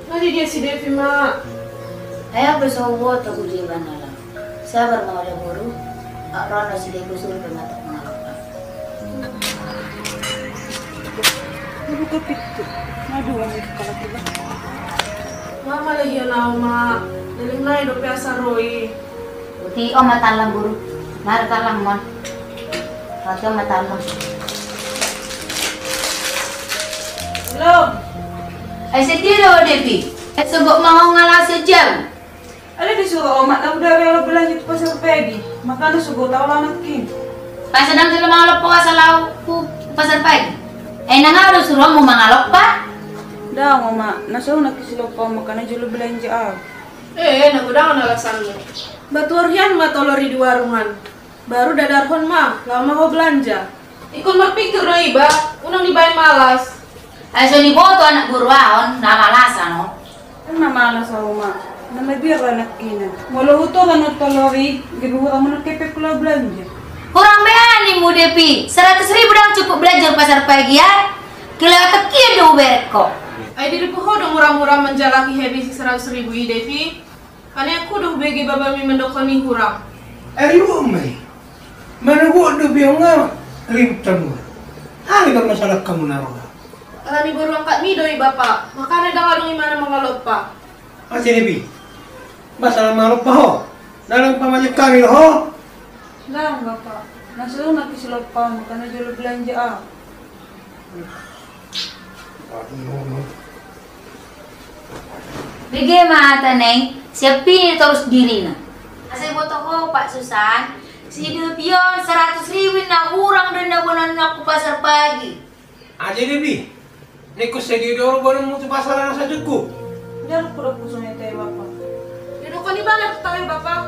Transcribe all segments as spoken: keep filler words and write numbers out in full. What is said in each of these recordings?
Nga di dia si Devi, Mak? Ai au pe so huboto tu dia ibana laho. Sabar ma ho da boru. Ro do si Devi, suru pe ma tok mangalop. Buka pintu. Aduh, ini kepala kita. Mak, malehion au, Mak. Leleng nai dope asa ro i. Uti, on ma tallang, boru. Mari tallang ma on. Uti, on ma tallang. Halo. Ai setia do ho, Devi? Ai sogot ma ho nga laho sian jabu? Alai disuru omak na uda ro laho balanja tu Pasar Pagi. Makana sogot au laho nangkin. Pas ndang jolo mangalop ho asa laho tu Pasar Pagi? Ai nang au do suruonmu mangalop, Pak? Ndang, Omak. Na so nangkin silop au, makana jolo balanja au. Eh, na godang on alasanmu. Ba tuor hian ma tolor i di warung an. Baru dadarhon ma, laho ma ho balanja. Ingkon marpingkir do iba, unang dibaen malas. Ai so diboto anak boru ahu on, na malasan on. Ndang na malas au, Omak. Na mabiar do anakki na. Molo hutuor annon tolor i, gabe hurang ma nangkin pe laho balanja. Hurang be aha ninmu, Devi? Saratus ribu ndang cukup balanja tu Pasar Pagi an? Kilalaanku do hubereng ho. Ai dirimu ho do mura-mura manjalaki hepeng si saratus ribu i, Devi. Paneanku do hubege babami mandok ho ni hurang. Ai ribut ma i. Manogot do biong nga ribut hamu. Aha do masalah hamu na ro? Ala ni boru angkatmi do i, Bapak. Makana ndang adong imana mangalop, Pak. Ate, Devi. Masalah mangalop ho? Ndang pamajuk hami do ho? Ndang, Bapak. Na so nangkin silop au, makana jolo balanja au. Bege ma hata na i, sian pini torus dirina. Asa diboto ho, Pak Susan, si Devi on saratus ribu na hurang do na boanonna tu Pasar Pagi. Ate, Devi, na ingkon sadia do boanonmu tu pasaran asa cukup? Ndang hudok songon i, Bapak. Didok ibana tu tahe, Bapak.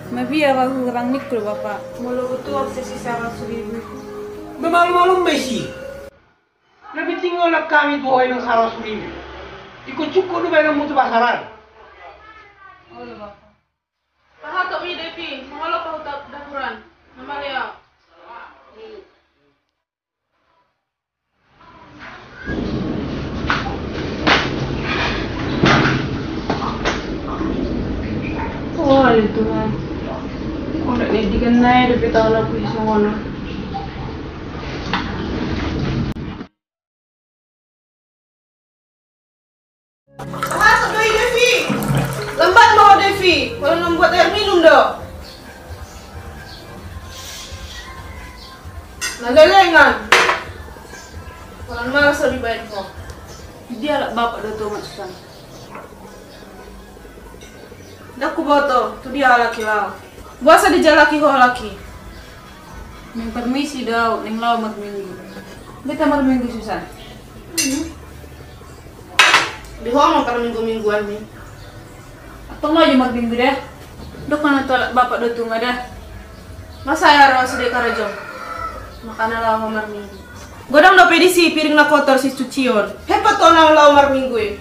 Mabiar au, hurang ningku do, Bapak. Molo hutuor saratus ribu. Ba malu-malu ma i si. Na penting holan hami tu ho, hepeng saratus ribu. Ingkon cukup do baenonmu tu pasaran. Olo, Bapak. Pahatop ma i, Devi, mangalop au tu dapur an. Na male au. Oh, ale Tuhan. Olat ni digan nai dope taon au songon on. Aha do i, Devi? Lambat ma ho, Devi. Holan membuat air minum do. Na lelengan. Holan malas do dibaen ho. Dia halak bapak do tu Omak Susan? Ndang huboto tu dia halak i laho. Boasa dijalaki ho halak i? Naeng parmisi do au, naeng laho marminggu. Beta marminggu, Susan. Hmm. Di ho ma parminggu-mingguanmi. Antong laho jo marminggu da. Dok ma tu halak bapak do tu nga da. Masa i ro sude karejo. Makana laho ho marminggu. Godang dope disi piring na kotor sicucion. Hepat ho na laho marminggu i.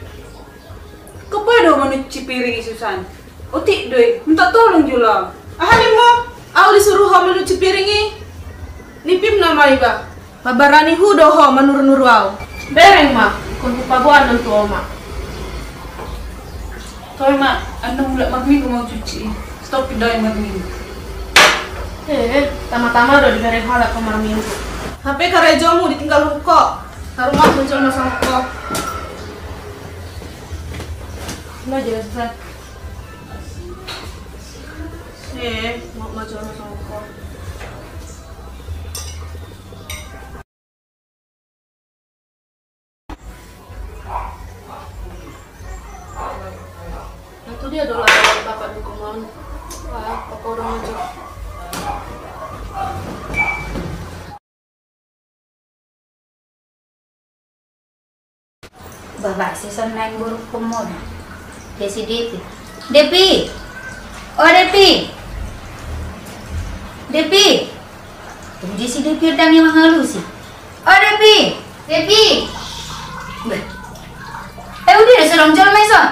Ingkon boi do ho manuci piring i, Susan? Otik do i, minta tolong jolo. Aha ninmu? Au disuru ho manuci piring i? Nipim nama iba. Pabarani hu do ho manuru-nuru au. Bereng ma, ingkon hupaboa annon tu omak. Toe ma, annon mulak marminggu ma hucuci i. Stop i do i marminggu. Eh, tama-tama do dibereng halak ho marminggu. Hape karejomu ditinggalhon ho. Harum ahu manjolma songon ho. Lo jelas, Susan. Eh, mau manjolma songon ho. Nah, tu dia do laho bapak dukung on. Wah, apa orang aja. Bapak, si son naeng boru komodo. Dia si Depi. Depi! O Depi! Depi! Dia si Depi, ndang i mangalusi. O Depi! Depi! Beh. Eh, undi na so dong jolma i son.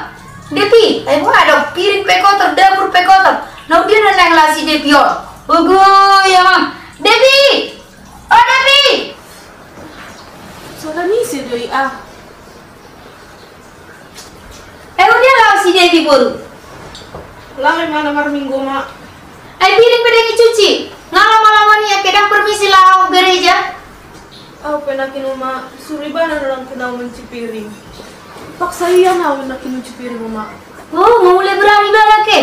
Depi! Eh, wah, adong piring pe kotor, dapur pe kotor. Na undi na naeng laho si Depi on. Ogo, ya, Mam. Depi! O Depi! Sola ni si Depi, ah. Jadi boru. Laho ma na marminggu, Oma. Ai piring pe dang dicuci. Nga lama-lama ni angke dang permisi laho gereja. Au pe nangkin, Oma, suru ibana do nangkin au mancuci piring. Paksa ia au nangkin mancuci piring, Oma. Oh, nga mulai berani ibana ke?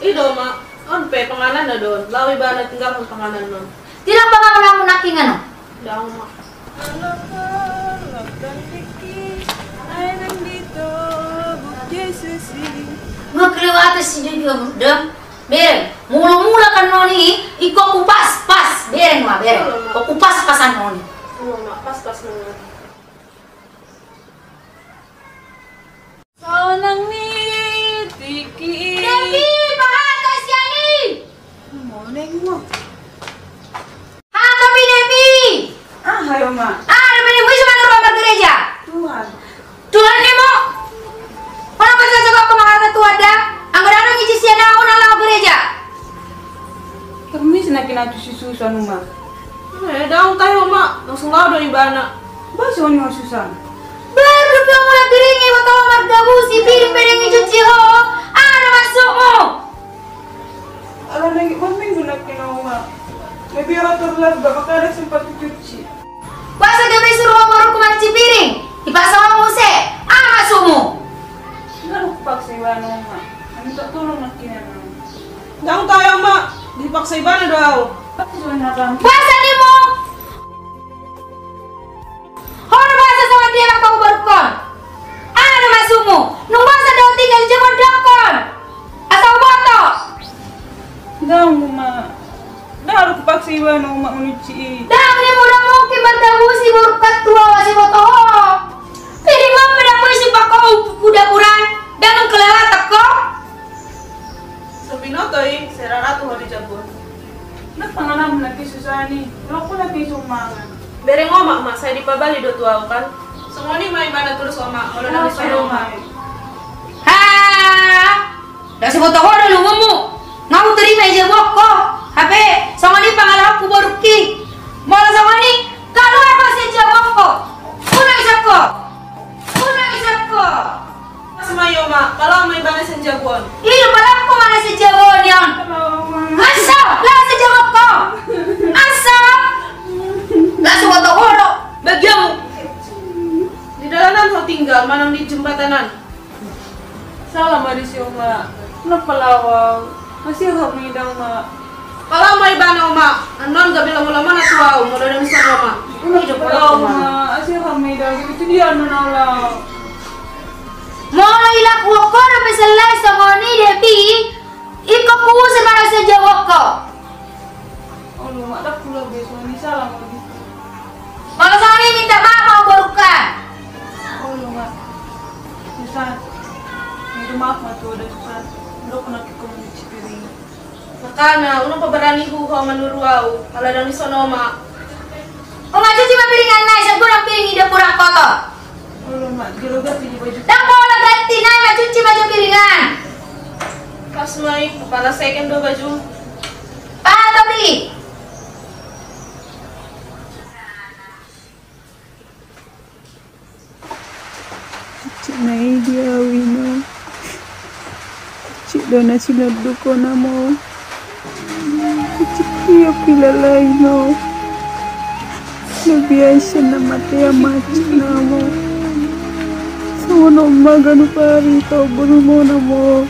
I do, Oma. On pe panganan na do on. Laho ibana tinggalhon panganan on. Tidak panganan nangkin, Oma. Dang, Oma. Nga kelewatan si Jojo, dang. Bereng, mula-mula kan noni, ingkon kupas-pas, bereng ma, bereng. Ingkon kupas-pas noni. Pas-pas noni. Sonang ni tiki. Devi, paha tu sian i. Moneng mo. Hata pe Devi. Ah, hayo ma. Ah, Devi, Devi, sama dengan rumah gereja. Tuhan. Tuhan ni mo. Mana percaya sama aku menghargai Tuhan dah. Anggo dang dicuci sian au, unang laho gereja. Permisi nangkin au tu si Susan, Oma. Eh, dang tahe, Oma, langsung laho do ibana. Bah, songon i ho Susan. Baru dope mulak gereja, iboto ho mardabusi, piring pe dang dicuci ho. Aha na masuk ho? Ala nangkin marminggu nangkin au, Oma. Gabe ala terlambat, makana dang sempat dicuci. Boasa gabe suru ho borungku mancuci piring? Dipaksa ho muse. Aha masukmu? Dang hupaksa ibana, Oma. Minta tolong nangkin au. Dang tahe, Oma. Dipaksa ibana do au. Boasa nimu? Ho do boasa songon dia mangkahu borungkon? Aha na masukmu? Nunga boasa do tinggal di jabu on dokkon? Asa huboto. Dang, Oma. Dang hupaksa ibana, Oma, mancuci i. Dang, nimu dang mungkin mardabusi borungkon tu au asa huboto ho. Piring ma pe dang mungkin sipakkohu tu dapur an. Dang nunga kelewatan ho. So binoto i, sai raratu ho di jabu on. Nda panganan na ki Susan i, nda ho na ki sumbangan. Bereng, Oma, ma sai dipabali do tu au kan. Songon i ma ibana torus, Oma, molo dang disoal, Oma. Ha! Dang siboto ho do lungunmu. Nga hutarima i jabu on ho. Hape songon i pangalahonku borungki. Molo songon i, kaluar ho sian jabu on ho. Unang isap ho. Unang isap ho. Pas ma i, Oma, palaho ma ibana sian jabu on. Ido palaho ma na sian jabu on, Yon. Asa, laho sian jabu on ho. Asa. Laho siboto ho do bagianmu. Di dalanan ho tinggal, manang di jembatan an? Sala ma disi, Oma. Nda palaho au. Masirop ma i, Oma. Palaho ma ibana, Oma. Annon gabe lomo-lomo na tu au, molo dang dison, Oma. Unang, Oma. Palaho ma, Oma. Masirop ma i, gabe tu dia annon au laho? Molo ilakuhon ho dope sala songon i, Devi, ingkon huusir ma na sian jabu on ho. Olo, Oma, dang huula be songon i, sala ma disi. Molo songon i minta maaf ma ho borungka. Olo, Oma. Susan. Minta maaf ma tu au da, Susan. Dok na kiko mancuci piring. Makana unang pabarani ho manuru au, ala dang dison, Oma. Oma, cuci ma piringan nai, sai godang piring di dapur an kotor. Olo, Oma, jolo ganti ma baju. Dang pola ganti nai, ma cuci ma jo piringan. Pas ma i, pala second do baju. Paha topi. Cik na i di au, Ino. Cik do na sinondukon, Amo. Cik, iyo, kilala, Ino. Lobi ai sian na mate ama, cik na, Amo. Songon on ma ganup ari tau borumon, Amo.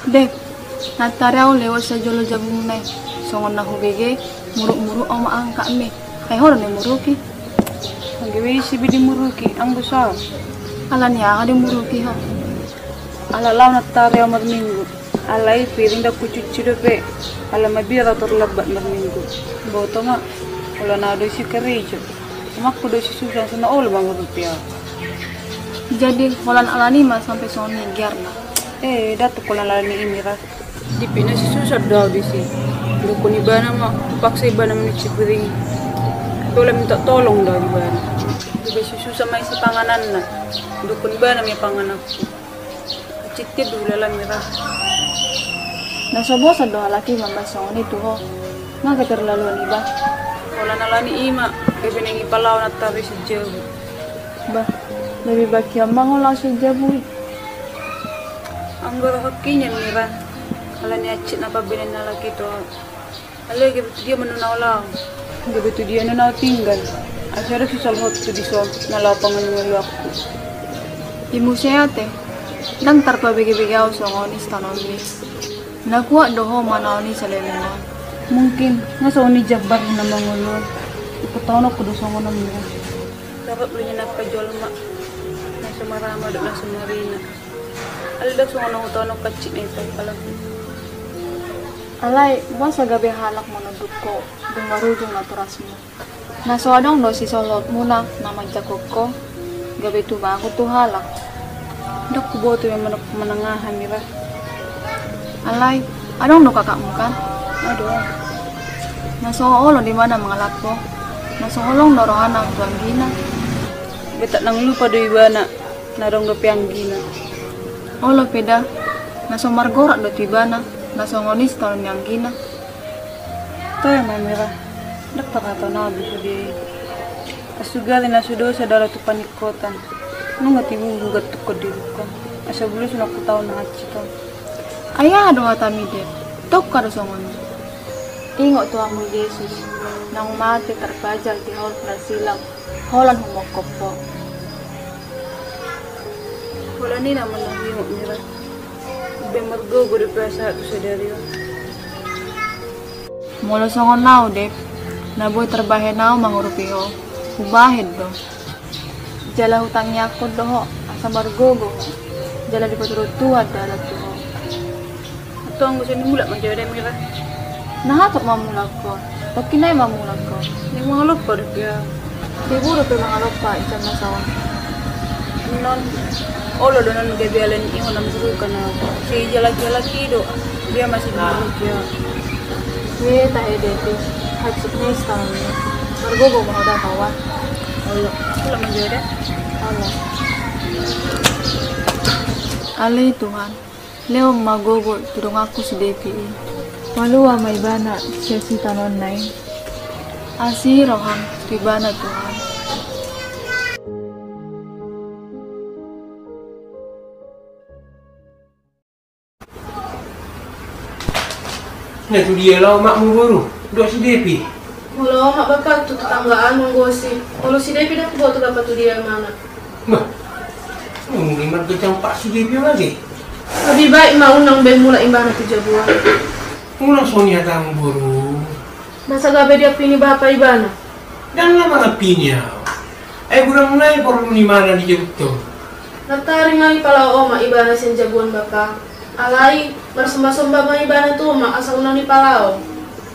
Dek, nantoari au lewat sian jolo jabumuna i. Songon na hubege, muruk-muruk au ma angkatmi. Ai ho do na i muruki. Gabe ise be dimuruki, anggo so au. Alani aha dimuruki ho? Ala laho nantari au marminggu. Alai piring ndang hucuci dope. Ala mabiar au tarlambat marminggu. Boto ma, holan au do isi karejo. Omakku do isi susah, songon na olo mangurupi au. Jadi holan alani ma sampe songon i gearna? Eh, ndang tung holan alani i, Mira. Di pe na sisusar do au disi. Didokkon ibana ma, hupaksa ibana manuci piring. Tolong, minta tolong do au di ibana. Gabe sisusar ma isi pangananna. Didokkon ibana ma ia pangananku. Hansit do hulala, Mira. Na so bosan do halak i mambahen songon i tu ho? Nga keterlaluan iba. Holan alani i ma, gabe naeng ipalao nantari sian jabu. Bah, lebih baik ia ma nga laho sian jabu i. Anggo rohangki nian, Mira, alani hansit na pambahenan ni halak i tu ho. Alai gabe tu dia ma nunga au laho? Gabe tu dia nunga au tinggal? Asa adong sisol ho tu dison na laho pangalualuanku. I muse ate, ndang tarpabege-bege au songon i sitaononmi. Na kuat do ho manaon i salelengon. Mungkin nga songon i jambarhu na mangolu on. Ipataononku do songon on, Mira. Torop do nian angka jolma na so marama dohot na so marina. Alai ndang songon na hutaononku hansit na ipapalak. Alai boasa gabe halak manunduk ho dung marujung natorasmu? Na so adong do sisolhotmuna na manjangkon ho? Gabe tumagon tu halak. Ndang huboto be manang aha, Mira. Alai adong do kakakmu kan? Adong. Na so olo do ibana mangalap ho? Na so holong do rohana tu anggina? Gabe tak nang lupa do ibana na adong dope anggina. Olo pe da, na so margorak do tu ibana na songon i sitaonon ni anggina. Toe ma, Mira, ndang parhata na au be sude i. Asugari na so dosa do ala tu paningkotan. Nunga tibu hugantunghon diriku asa bulus na hutaon na hansit on. Ai aha do hatami, Dep? Tongka do songon i. Ingot tu hamu Jesus, naung mate tarpajal di haul na silang, holan humongkop ho. Holan i nama na huingot, Mira. Gabe margogo dope asa tu sadari on. Molo songon au, Dep, na boi tarbahen au mangurupi ho, hubahen do. Jala hutangiangkon do ho asa margogo ho. Jala dipatuduhon Tuhan dalan tu ho. Antong, anggo songon i mulak ma jo au da, Mira. Na hatop ma mulak ho? Tongkin nai ma mulak ho? Naeng mangalompa dope au. Tibu dope mangalompa insan na saon. Annon, olo do annon gabe alani i ho na murukan au. Sai ijalakijalaki do dia masih muruki au. Be tahe, Depi. Hansit ma i sitaononmi. Margogo ma ho da kawan. Olo, olo ma jo da. Olo. Ale Tuhan, lehon ma gogo tu donganku si Depi i. Palua ma ibana sian sitaononna i. Asi roham tu ibana, Tuhan. Na tudia laho omakmu, boru, dohot si Depi? Molo omak, Bapa, tu tetanggaan manggosi. Molo si Depi, ndang huboto, Bapa, tudia imana. Bah, molo marga Jampak si Depi on ate. Lebih baik ma unang be mulak ibana tu jabu on. Unang songon i hatamu, boru. Masa gabe diampini Bapa ibana? Ndang na mangampini au. Ai godang nai porlu ni imana di jabu on. Nantari ma ipalao omak ibana sian jabu on, Bapa. Alai marsomba-somba ma ibana tu omak asa unang ipalao.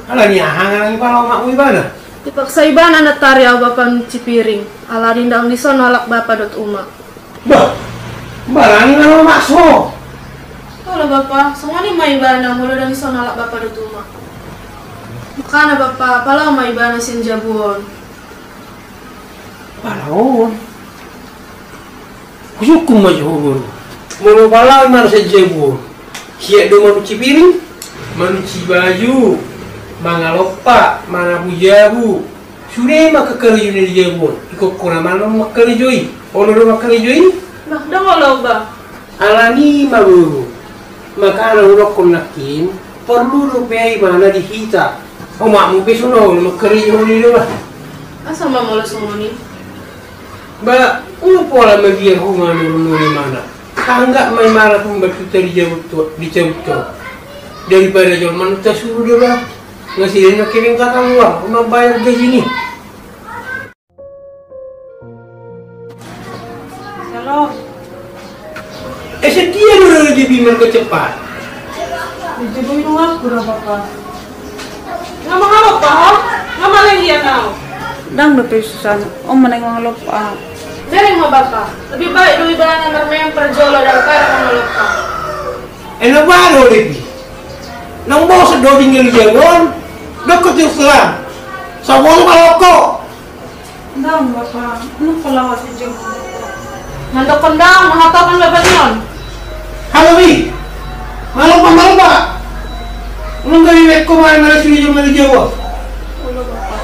Alani aha nga unang ipalao omakmu ibana? Dipaksa ibana nantari au, Bapa, manuci piring. Alani ndang dison alak Bapa dohot umak. Bah, barani ma omakmu. Olo, Bapa, songon i ma ibana molo ndang dison alak Bapa dohot umak. Makana, Bapa, palao ma ibana sian jabu on. Palaoon? Husungkun ma jo ho, boru. Molo palao ibana sian jabu on, siap do manuci piring, manuci baju, mangalompa, manapu jabu. Sude ma angka karejo na di jabu on. Ingkon ho na manang mangkarejo i. Olo do mangkarejo i? Bah, ndang olo, Bah. Alani i ma, boru. Makana hudokkon nangkin, porlu dope ibana di hita. Omakmu pe songon i, mangkarejo i do, Bah. Asa ma molo songon i? Bah, unang pola mabiar ho manurunurun imana. Tanggap ma imana pembantuta di jabu on, di jabu on. Daripada jolma na tasuru do, Bah. Nga sida na kering kata luar, mambayar gaji ni. Eh, setia do na di bimar kecepat. Itu boi nunga aku ra, Bapa. Nga mangalompa ho? Nga malean au? Ndang dope, Susan. On ma naeng mangalompa. Bereng ma, Bapa. Lebih baik do ibana marmain parjolo daripada mangalompa. Eh, na baru lagi. Nang bosan do tinggal di jabu on. Dokko terserah. Sabol maloko. Ndang, Bapa, nang pola wasi jam. Mandok ndang, mangatakan Bapa nion. Halo, Wi. Malam, Pak, malam, Pak. Ulun dari Lekko, main mana sini jam mana jauh? Olo, Bapa.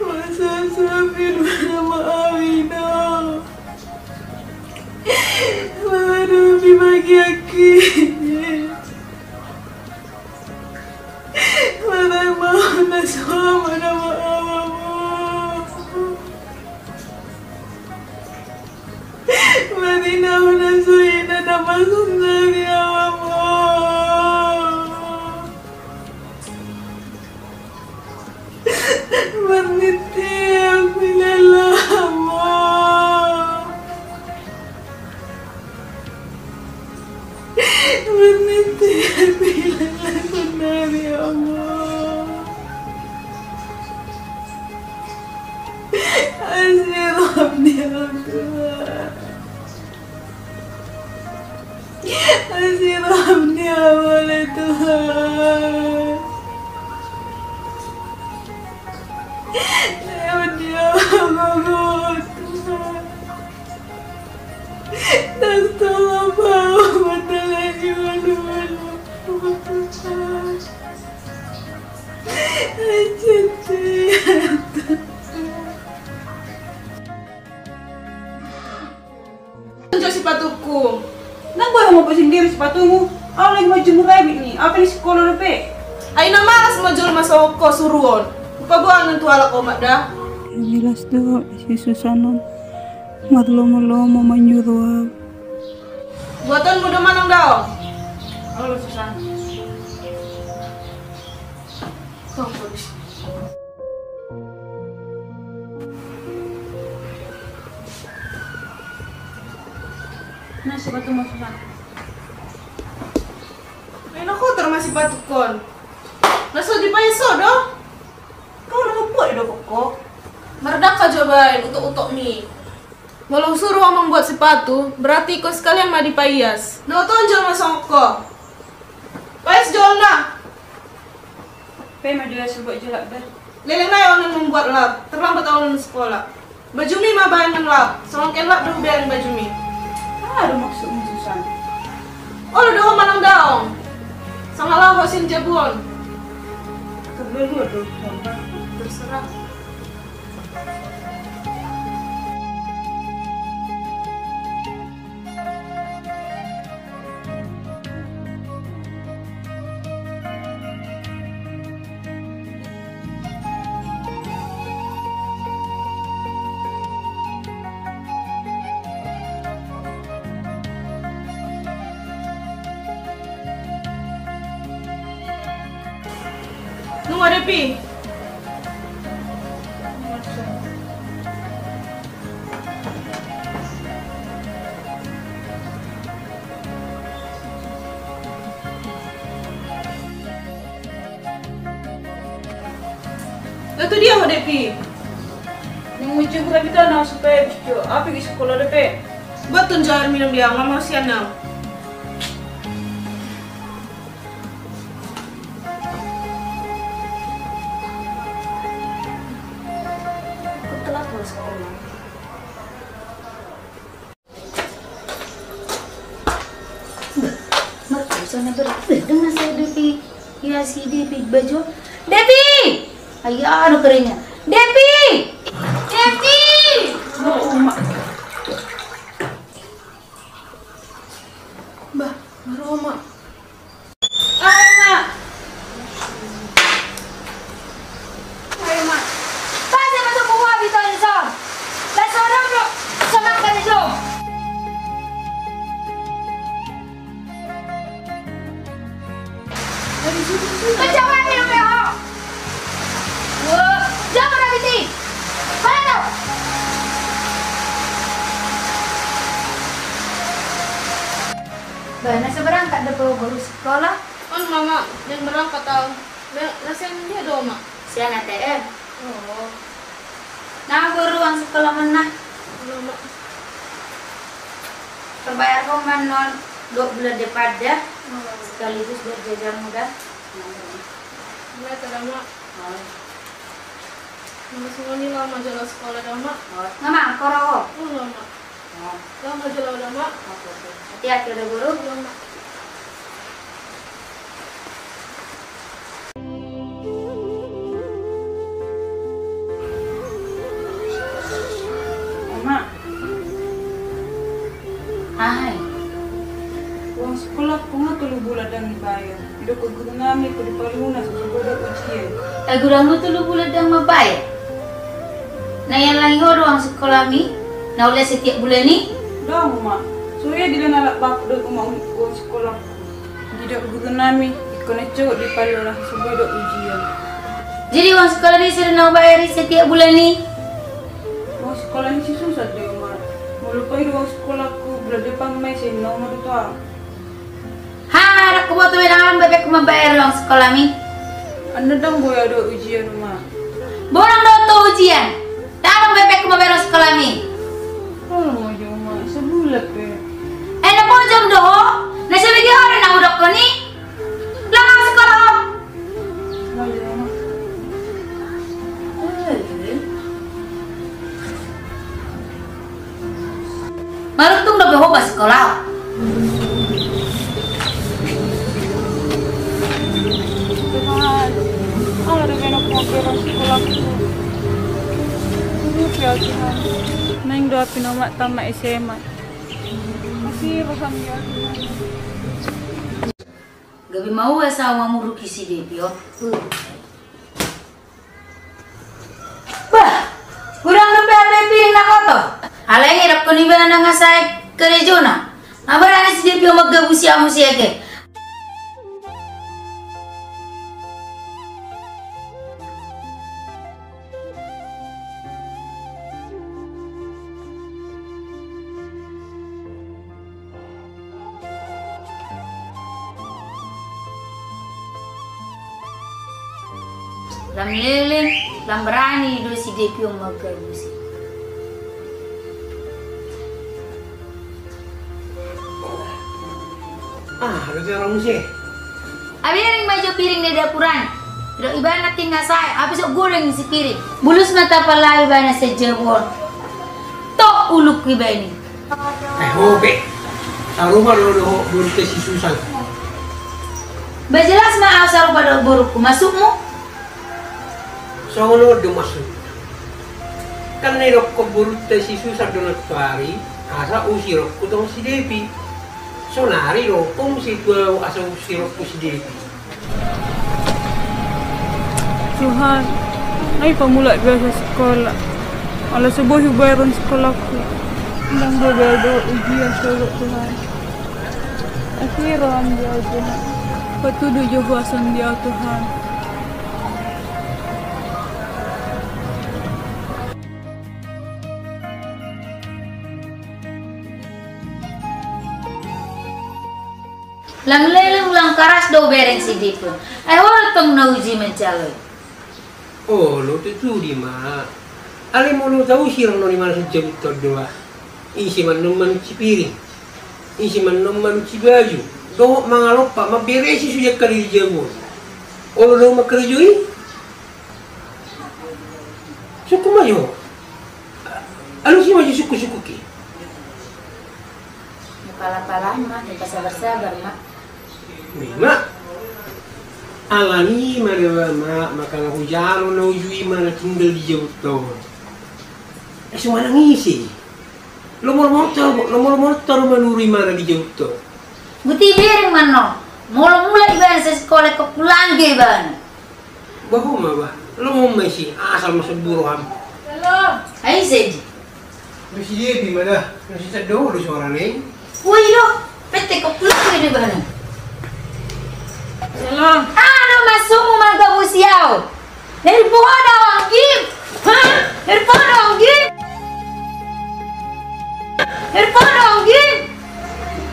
Masa sampe dua nama awina. Masa dua bagi aki. Masa mau na so mana mau awamu. Masa na mau na so ina na masuk dari awamu. Marnitiak pilalahmu. Marnitiak pilalahmu nari, ya Allah. Asi roham ni Allah, Tuhan. Asi roham ni Allah, Tuhan. Leon ni Allah, Tuhan. Nang tolong bau mata lagi malu-malu, Tuhan. Anjing, Tuhan. Tunjuk sipatuku. Nang boi ho mambuat sendiri sipatumu. Au lagi manjumur abit ni, au pe di sikola dope. Ai na malas ma jolma songon ho suruon. Hupaboa nang tu halak omak da. Jelas do si Susan on marlomo-lomo manyuru au. Buatonmu do manang daong. Olo, Susan. Na, sipatumu, Susan. Ai na kotor ma sipatukkon. Na so dipaias ho do? Ho na mambuat do ho. Mardangka jo baen utok-utokmi. Molo husuru ho mambuat sipatu, berarti ingkon sekalian ma dipaias. Na tonjol ma songon ho. Paias jolna. Pe ma jolo sibuat jolap da. Leleng nai au unang mambuat lap, terlambat au unang sikola. Bajumi ma baen nang lap, songon ke lap do hubaen bajumi. Aha do maksudmu, Susan? Olo do ho manang daong. Sanga laho ho sian jabu on. Terserah. Nunga, Depi. Laho tu dia ho, Depi? Naeng manjumur abit au na supaya bisa jo au pe di sikola dope. Buat tong jo air minum dia, nga mau sian au. Merasa berarti dengan saya dulu. Ia si Depi bajo. Depi! Ai aha do kerenna? Depi! Depi! Oh, Mak. Bah, baru, Mak. Ayo, Mak. Ayo, Mak. Pas ya masuk buku habis tahun som. Pas orang tu semak dari som. Kencang lagi dong ya. Wah, jangan lagi sih. Mana tu? Bah, na so berangkat do boru sikola? On ma, Mak, naeng berangkat au. Ba, na sian dia do, Mak? Sian A T M. Oh. Na boru uang sikola muna. Olo, Mak. Tarbayar ho ma annon dohot bulan depan da. Oh. Sekaligus buat jajanmu da. Mulai tada, Mak. Oh. Molo songon i laho ma jolo sikola da, Mak. Oh. Nga, Mak, koro ho. Olo, Mak. Laho ma jolo da, Mak. Oke, oke. Hati-hati da, boru. Olo, Mak. Mak. Aha i? Uang sikolangku nga tolu bulan ndang dibayar. Didok gurunami ingkon dipalunas asa boi do ujian. Eh, gurangmu tolu bulan ndang mambayar? Na iallang i ho do uang sikolami na uli setiap bulan i? Ndang, Mak. So ia dilehon anak bapakku dohot uang sikolangku. Didok gurunami ingkon na cogot dipalunas asa boi do ujian. Jadi uang sikolani so do na hubayar i setiap bulan i? Uang sikolani si Susan do i, Mak. Molo paida uang sikolangku, bulan depan ma i, sai unang ma dohot au. Ha, ndang huboto be, ndang adong bapakku mambayar uang sikolami. Annon ndang boi au dohot ujian, Mak. Boha unang dohot ho ujian? Ndang adong bapakku mambayar uang sikolami. Olo ma jo, Mak, sabulan pe. Eh, na pojom do ho? Na so bege ho do na hudokkon i. Laho ma sikola ho. Maruntung dope ho ba sikola ho. Tuhan, ala dope na pake ba sikola ho. Tuhan, ya Tuhan. Naeng do api na umak tamat S M A. Masih paham ya Tuhan. Gabe maua saur mamuruki si Depi on. Bah, godang dope hape piring na kotor. Alai nge dokkon ibana nga sae karejona. Nga barani si Depi on manggabusi ahu muse ate. Lam leleng, lam barani do si Depi on manggabusi. Ah, ada cara muse. Abereng ma jo piring di daporan. Didok ibana nangkin nga sae, hape so godang si piring. Bulus ma tapalai ibana sian jabu on. Tok ulungku ibaen i. Eh, ho pe. Sarupa do dohot borunta si Susan. Ba jelas ma ahu sarupa dohot borungku, maksudmu? Songon on do maksudna. Kan na didokkon borunta si Susan do nantoari, asa usirhon ho tong si Depi. Saonari do ho muse tu ahu asa usirhon ho si Depi. Tuhan, ai pamulak biasa sikola. Ala so boi hubaen sikolangku. Ndang boi do ujian sogot Tuhan. Asi rohaM di ahu Tuhan. Patudu jo huasoM di ahu Tuhan. Lam leleng lam karas do bereng si Depi on. Ai ho do tong na uji manjalo i. Olo, tutu do i ma. Alai molo tausir annon ibana sian jabu on do ba. Ise ma annon manuci piring. Ise ma annon manuci baju. Dohot mangalompa, mamberesi sude angka di jabu on. Olo do mangkarejo i. Sungkun ma jo. Alusi ma jo sungkun-sungkun i. Mupala-pala ma, mupasabar-sabar ma. Ima. Alani ma da, Mak, mangkana hujalo na uju i ma na tinggal di jabunta on. Ai so manang ise? Lomo-lomo ta, lomo-lomo ta do manuru i ma na di jabunta on. Guti biring ma annon. Molo mulak ibana sian sikola, ingkon pulang do ibana. Bah, ho ma bah, lomo ma isi, asal ma sembur roham. Halo. Ai ise i? Bah, si Debi ma da, na si saddo do suarana i. Woi do, pette ko pulang do ibana. Halo. Aha do maksudmu manggabusi au? Nari poda anggi. Ha? Nari poda anggi. Nari poda anggi.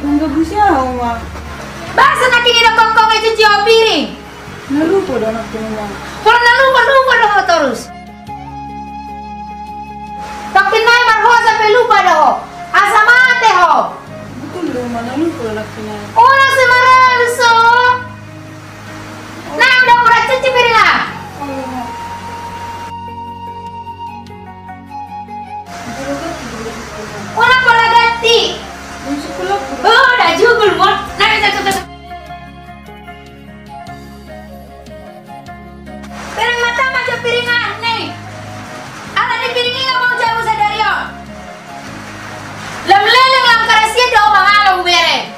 Manggabusi au ma. Boasa nangkin i do kongkong i cuci ho piring? Na lupa do nangkin i ma. Pola na lupa, lupa do ho torus. Nangkin nai marhosa pe lupa do ho. Asa mate ho. Betul do ma, na lupa do nangkin i. Unang sai maralus ho. Nah, udah berat cuci piring ah. Unang pola ganti. Oh, udah jugul, Mon. Nah, cak, cak, cak. Piring mata ma jo piringan, nih. Alani piring i nunga mau jabu sadari on. Lam leleng lam karasian do mangalo hubere.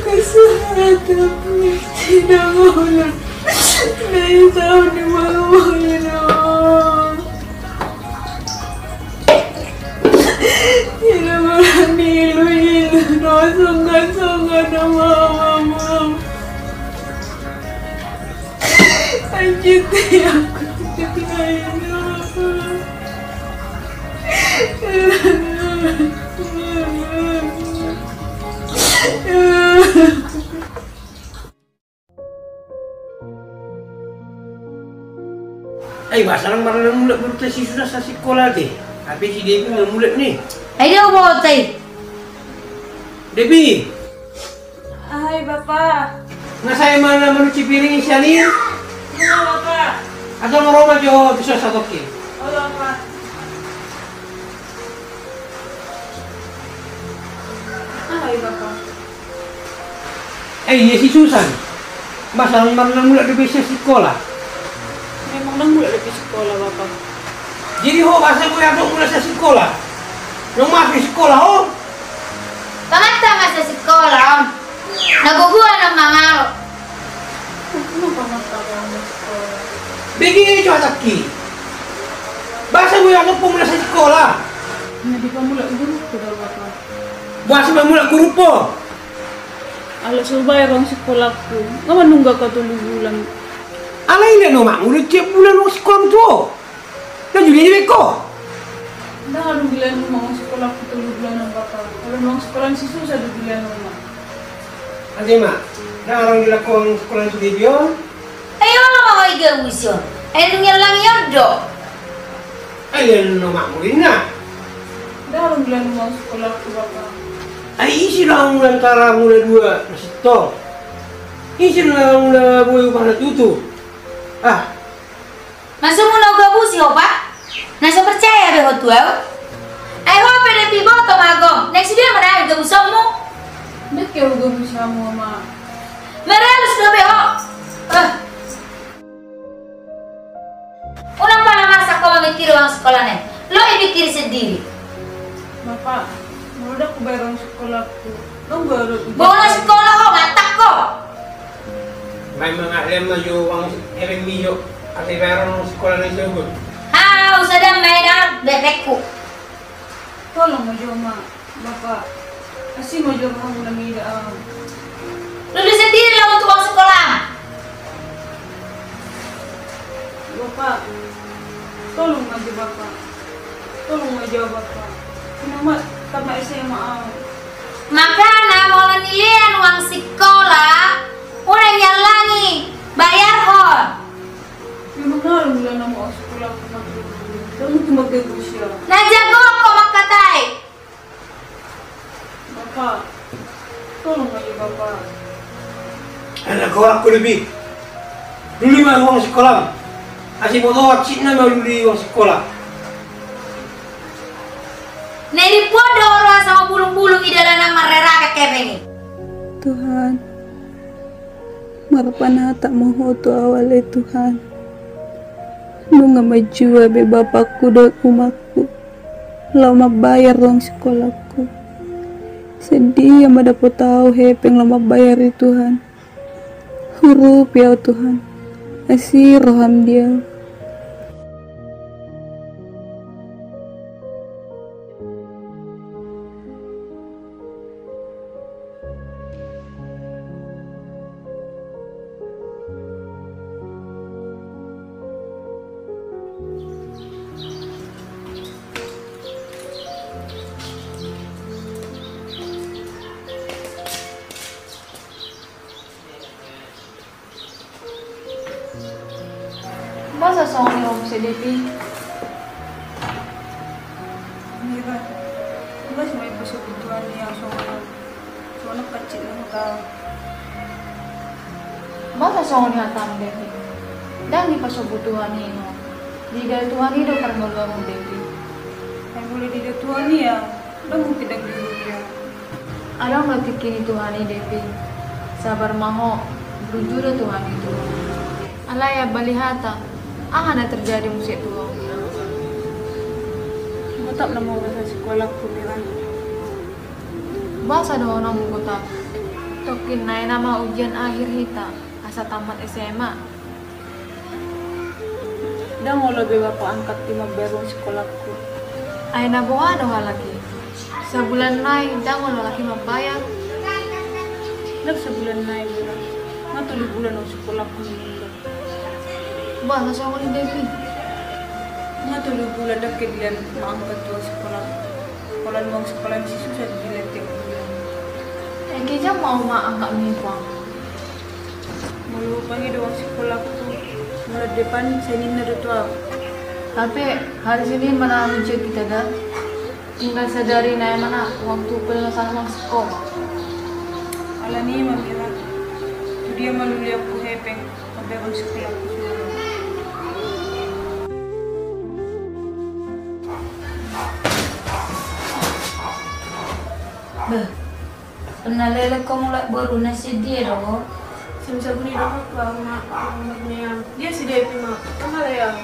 Kesehatan tidak boleh. Dari tahun di mana boleh dong. Tidak boleh diilu-ilu, no, sungkan-sungkan, no, mama, mama. Anjir, aku tidak lain, no. Ai, boasa ndang marnamulak boruta si Susan sian sikola, ate? Hape si Debi nga mulak, ni. Ai, dia botai. Debi. Ai, Bapa. Nga sae ma na manuci piring i sian i? Olo, Bapa. Asa ma ro ma jo tu son satongkin. Olo, Bapa. Aha i, Bapa? Eh, ia si Susan. Boasa ndang marnamulak dope sian sikola? Memang ndang mulak dope sikola, Bapa. Jadi ho, boasa boi adong mulak sian sikola? Naung mafi sikola ho? Panganta ma sian sikola on. Na gogo anak mangalo. Bege jo hatangki. Boasa boi adong ho mulak sian sikola? Na dipamulak guru ho do, Bapa. Boasa mamulak guru ho? Ala so hubayar uang sikolangku. Nga manunggak au tolu bulan. Alai lean omakmu do tiap bulan uang sikola tu ho. Na judi dibaen ho. Ndang adong dilean uang sikolangku tolu bulan on, Bapa. Ala uang sikola ni si Susan do dilean uang. Ate ma, ndang adong dilean uang sikola ni si Debi on. Ai olo ma ho i gabusi on. Ai dung i allangi on do. Ai lean omakmu do inna. Ndang adong dilean uang sikolangku, Bapa. Ai ise do angka mula antara mula dua na sintong? Ise do angka mula boi upahna tutu? Ah. Maksudmu na hugabusi ho, Pa? Na so percaya be ho tu au? Ai ho pe Debi, boto ma gom. Naeng sude ma na hugabusonmu. Ndang ke hugabusi hamu, Ama. Maralus do be ho. Eh. Unang pala marsak ho mamikiri uang sekolah na i. Lo i pikiri sendiri. Bapak, molo dang hubayar uang sekolahku, dong baru. Bola sekolah ho, matak ho. Mai mangalem ma jo uang epeng mi jo. Asa dibayar uang sekolah na i sogot. Ha, usa dang main alat bebekku. Tolong ma jo ma. Bapak, asi ma jo hamu na mida au. Lulus sendiri lah untuk uang sekolah. Bapak, tolong ma jo Bapak. Tolong ma jo Bapak. Ina ma, tamat S M A au. Makana molo nilean uang sekolah, unang diallangi, bayarhon. Memang ngalung lah nama uang sekolah aku. Kamu cuma gak usia. Na jago ho mangkatai. Bapak, tolong ma jo Bapak. Anak ho aku lebih. Lului ma uang sekolah. Asi boto waksitna ma lului uang sekolah. Na dibuat do roha sama bulung-bulung i dalan na marrera kakepeng i. Tuhan, marpanatap ma ho tu au ale Tuhan. Nunga manjua be bapakku dohot umakku laho mambayar uang sekolahku. Sadia ma dapot au hepeng laho mambayar i Tuhan. Urupi au Tuhan. Asi roham di au. Boasa songon i ho muse Devi? Mira, boasa ma dipasobu Tuhan i au songon on? Songon on pansitna hita. Boasa songon i hatam Devi? Ndang dipasobu Tuhan i ho. Diida Tuhan i do parngoluanmon Devi. Ai molo diida Tuhan i au, ndang mungkin ndang diurupi au. Adong do tingki ni Tuhan i Devi. Sabar ma ho, burju do Tuhan i tu ho. Alai ambali hata, aha na terjadi muse tu ho? Gotap nama urusan sekolahku Mira. Boasa dohononmu gotap? Tongkin nai nama ujian akhir hita asa tamat S M A. Ndang olo be bapak angkat i mambayar uang sekolahku. Ai na boha do halak i? Sabulan nai ndang olo halak i mambayar. Ndang sabulan nai Mira, nga tolu bulan uang sekolahku manunda. Boasa songon i Devi? Nga tolu bulan ndang ke dilean maangkat uang sekolah. Pola uang sekolah ni si susah dilean tiap bulan. Engke jam mau ma angkat mi uang. Molo hupangido uang sekolahku, bulan depan Seninna do tu au. Hape hari Senin ma na ujian hita da. Tinggal sadari nai ma na waktu pelunasan uang sekolah. Alani i ma Mira, tu dia ma lului au hepeng mambayar uang sekolahku. Bah, pernah lelek ho mulak boru na sian dia do ho? Sian sabun i do ho, Pak, ma, ma, ma, dia si Devi ma, tama lea.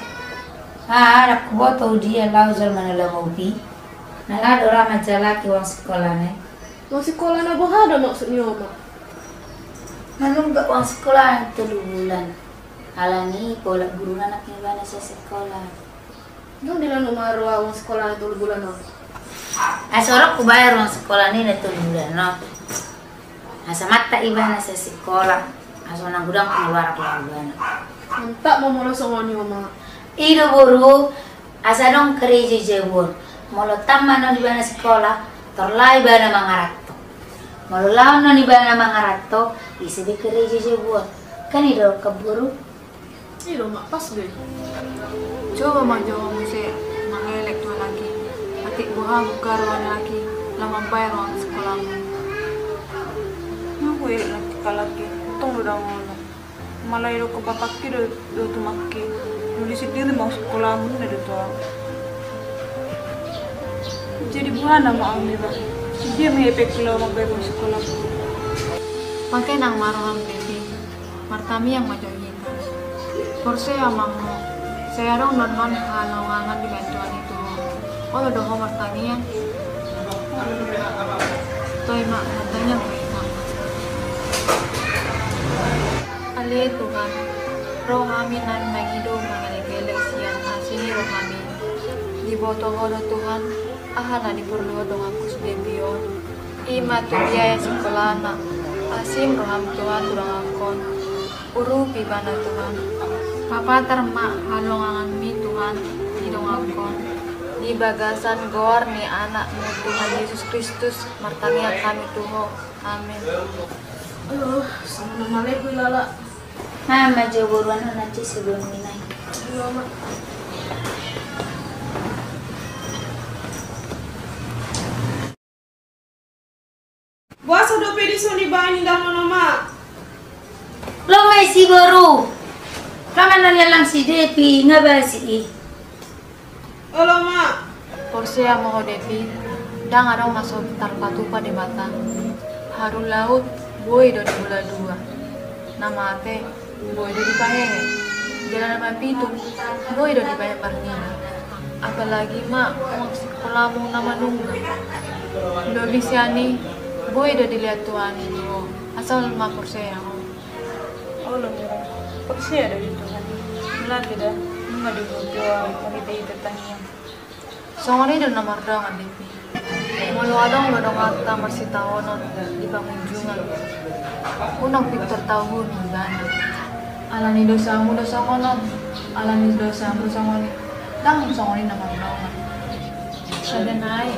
Ah, anak ku boto dia lau jal mana lau mau pi. Na nga do ra manjalaki uang sekolah ne. Uang sekolah na boha do maksud ni oma? Manunggak uang sekolah na tolu bulan. Alani pola guru na anak ni bana sa sekolah. Dung dilanuk ma roha uang sekolah na tolu bulan on. Asa orang ku bayar uang sekolah ni na tolu bulan on. Asa matta ibana sa sekolah. Asa nang gudang pengeluaran keluargana. Mantap ma molo songon i oma. Ido boru, asa dong kereja jabuon. Molo tamat non ibana sekolah, tor laho ibana mangaranto. Molo laho non ibana mangaranto, ise be kereja jabuon. Kan ido kan boru. Ido ma pas be. Coba ma jo muse mangelek tu halak i. Atik boha buka roha ni halak i laho mambayar uang sekolahmu. Nga huelek nanti halak i, tong do dang olo. Molo didok bapakki do, do tu makki. Lului sendiri ma au sekolahmu ninna do tu au. Jadi boha nama au Mira? Dia ma hepengku laho mambayar uang sekolahku. Pake nang ma roham Devi, Martangiang ma jo hita. Porsea ma ho, sai adong do annon halongangan dibahen Tuhan i tu ho. Olo do ho martangiang. Toe ma, martangiang ma hita. Ale Tuhan, ro hami na mangido mangelekelek sian asi ni roham i. Diboto ho do Tuhan, aha na diporluhon donganku si Devi on. I ma tu biaya sikolana. Asi ni roham Tuhan tu donganku on. Urupi ibana Tuhan. Papatar ma halonganganmi Tuhan di donganku on. Di bagasan goar ni Anakmu Tuhan Yesus Kristus, martangiang hami tu ho. Amin. Aduh, sama nama lagi lala. Nah, maju buruan anak si sebelum ini. Iya, Mak. Boasa dope dison dibahen indahan on, Mak? Lo ma i si boru. Ro ma na niallang si Devi, nga basi i. Olo, Mak. Porsea ma ho Devi, ndang adong na so tarpatupa Debata. Haru laut, boi do dibola dua. Na mate, boi do dipahehe. Jala na mapitung, boi do dibahen marnida. Apalagi ma uang sikolamu na manunggal. Lobi sian i, boi do dilehon Tuhan i tu ho. Asal ma porsea ho. Olo, Mira. Porsea do di Tuhan i. Mauliate da, nunga diboto ho marhitehite tangiang. Songon i do na mardongan, Devi. Molo adong do donganta marsitaonon di pangunjungan, unang pintor tauhon ibana. Alani dosamu do songon on, alani dosamu songon i, ndang songon i na mardongan. Sada nai,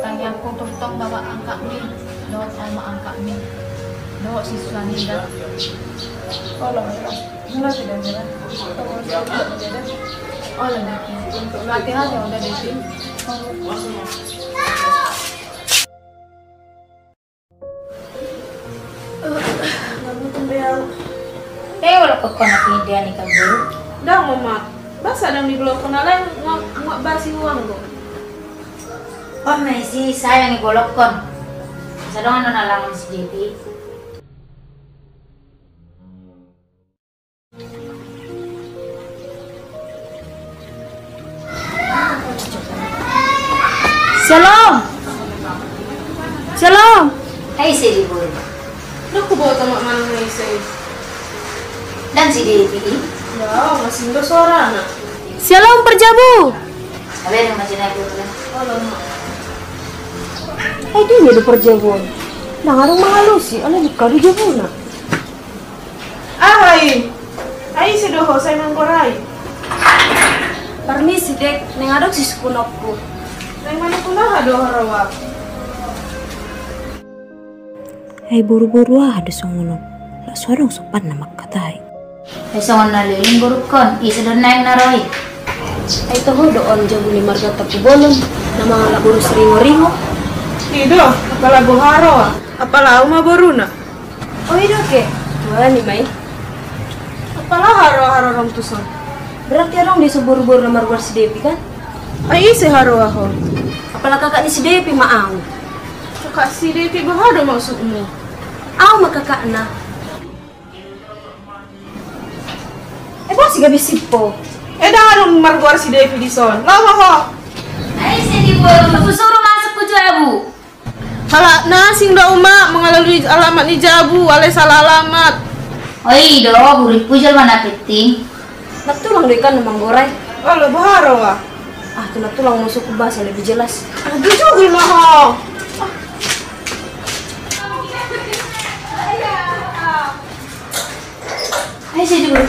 tangiangku tu tong bapak angkatmi dohot ama angkatmi dohot si Susanida. Olo, Mira. Mauliate da, Mira. Olo, Devi. Hati-hati, olo, Devi. Eh, olo, kok kona pindah ni kabur? Ndang, Mak. Boasa ndang dibolongkon, alai nga, nga basi uang do. On ma i si sayang i bolongkon. Sadongan do na langon si Devi. Shalom. Shalom. Ai ise di boru? Ndang huboto ma manang na ise i. Ndang si Devi i? Ya, masing do suarana. Shalom, Parjabu. Abe, ada macam apa tu? Olo, Mak. Ai dia do Parjabu on. Ndang adong mangalusi, alai buka do jabuna. Aha i? Ai ise do ho, sai manggorai? Parmisi, Dek, naeng adong si sukunonku. Naeng manukun aha do ho, Rawa? Ai boru-boru aha do songon on? Lak so adong sopanna mangkatai. Ai songon na leleng borungkon, ise do naeng na ro i? Ai toho do on jabu ni marga Tampubolon, na mangalap boru si Ringo-ringo. I do, apala boha Rawa? Apala au ma boruna? O, i do ke, tuani ma i. Apala aha ro harorong tuson? Berarti adong do dison boru-boru na margoar si Devi kan? Ai ise haroa ho? Apala kakak ni si Devi ma au. Kakak si Devi, boha do maksudmu? Au ma kakakna. Eh, boha si gabe sip ho? Eh, ndang adong margoar si Devi dison. Laho ma ho. Ai ise di boru, husuru masuk tu jabu. Halak na asing do, Uma, mangalalui alamat ni jabu, alai salah alamat. O, i do, hurippu jolma na penting. Na tulang do i kan na manggorai. Olo, boha Rawa? Ah, tu na tulang muse hubasa lebih jelas. Ah, bujugul ma ho. Ai ise di boru.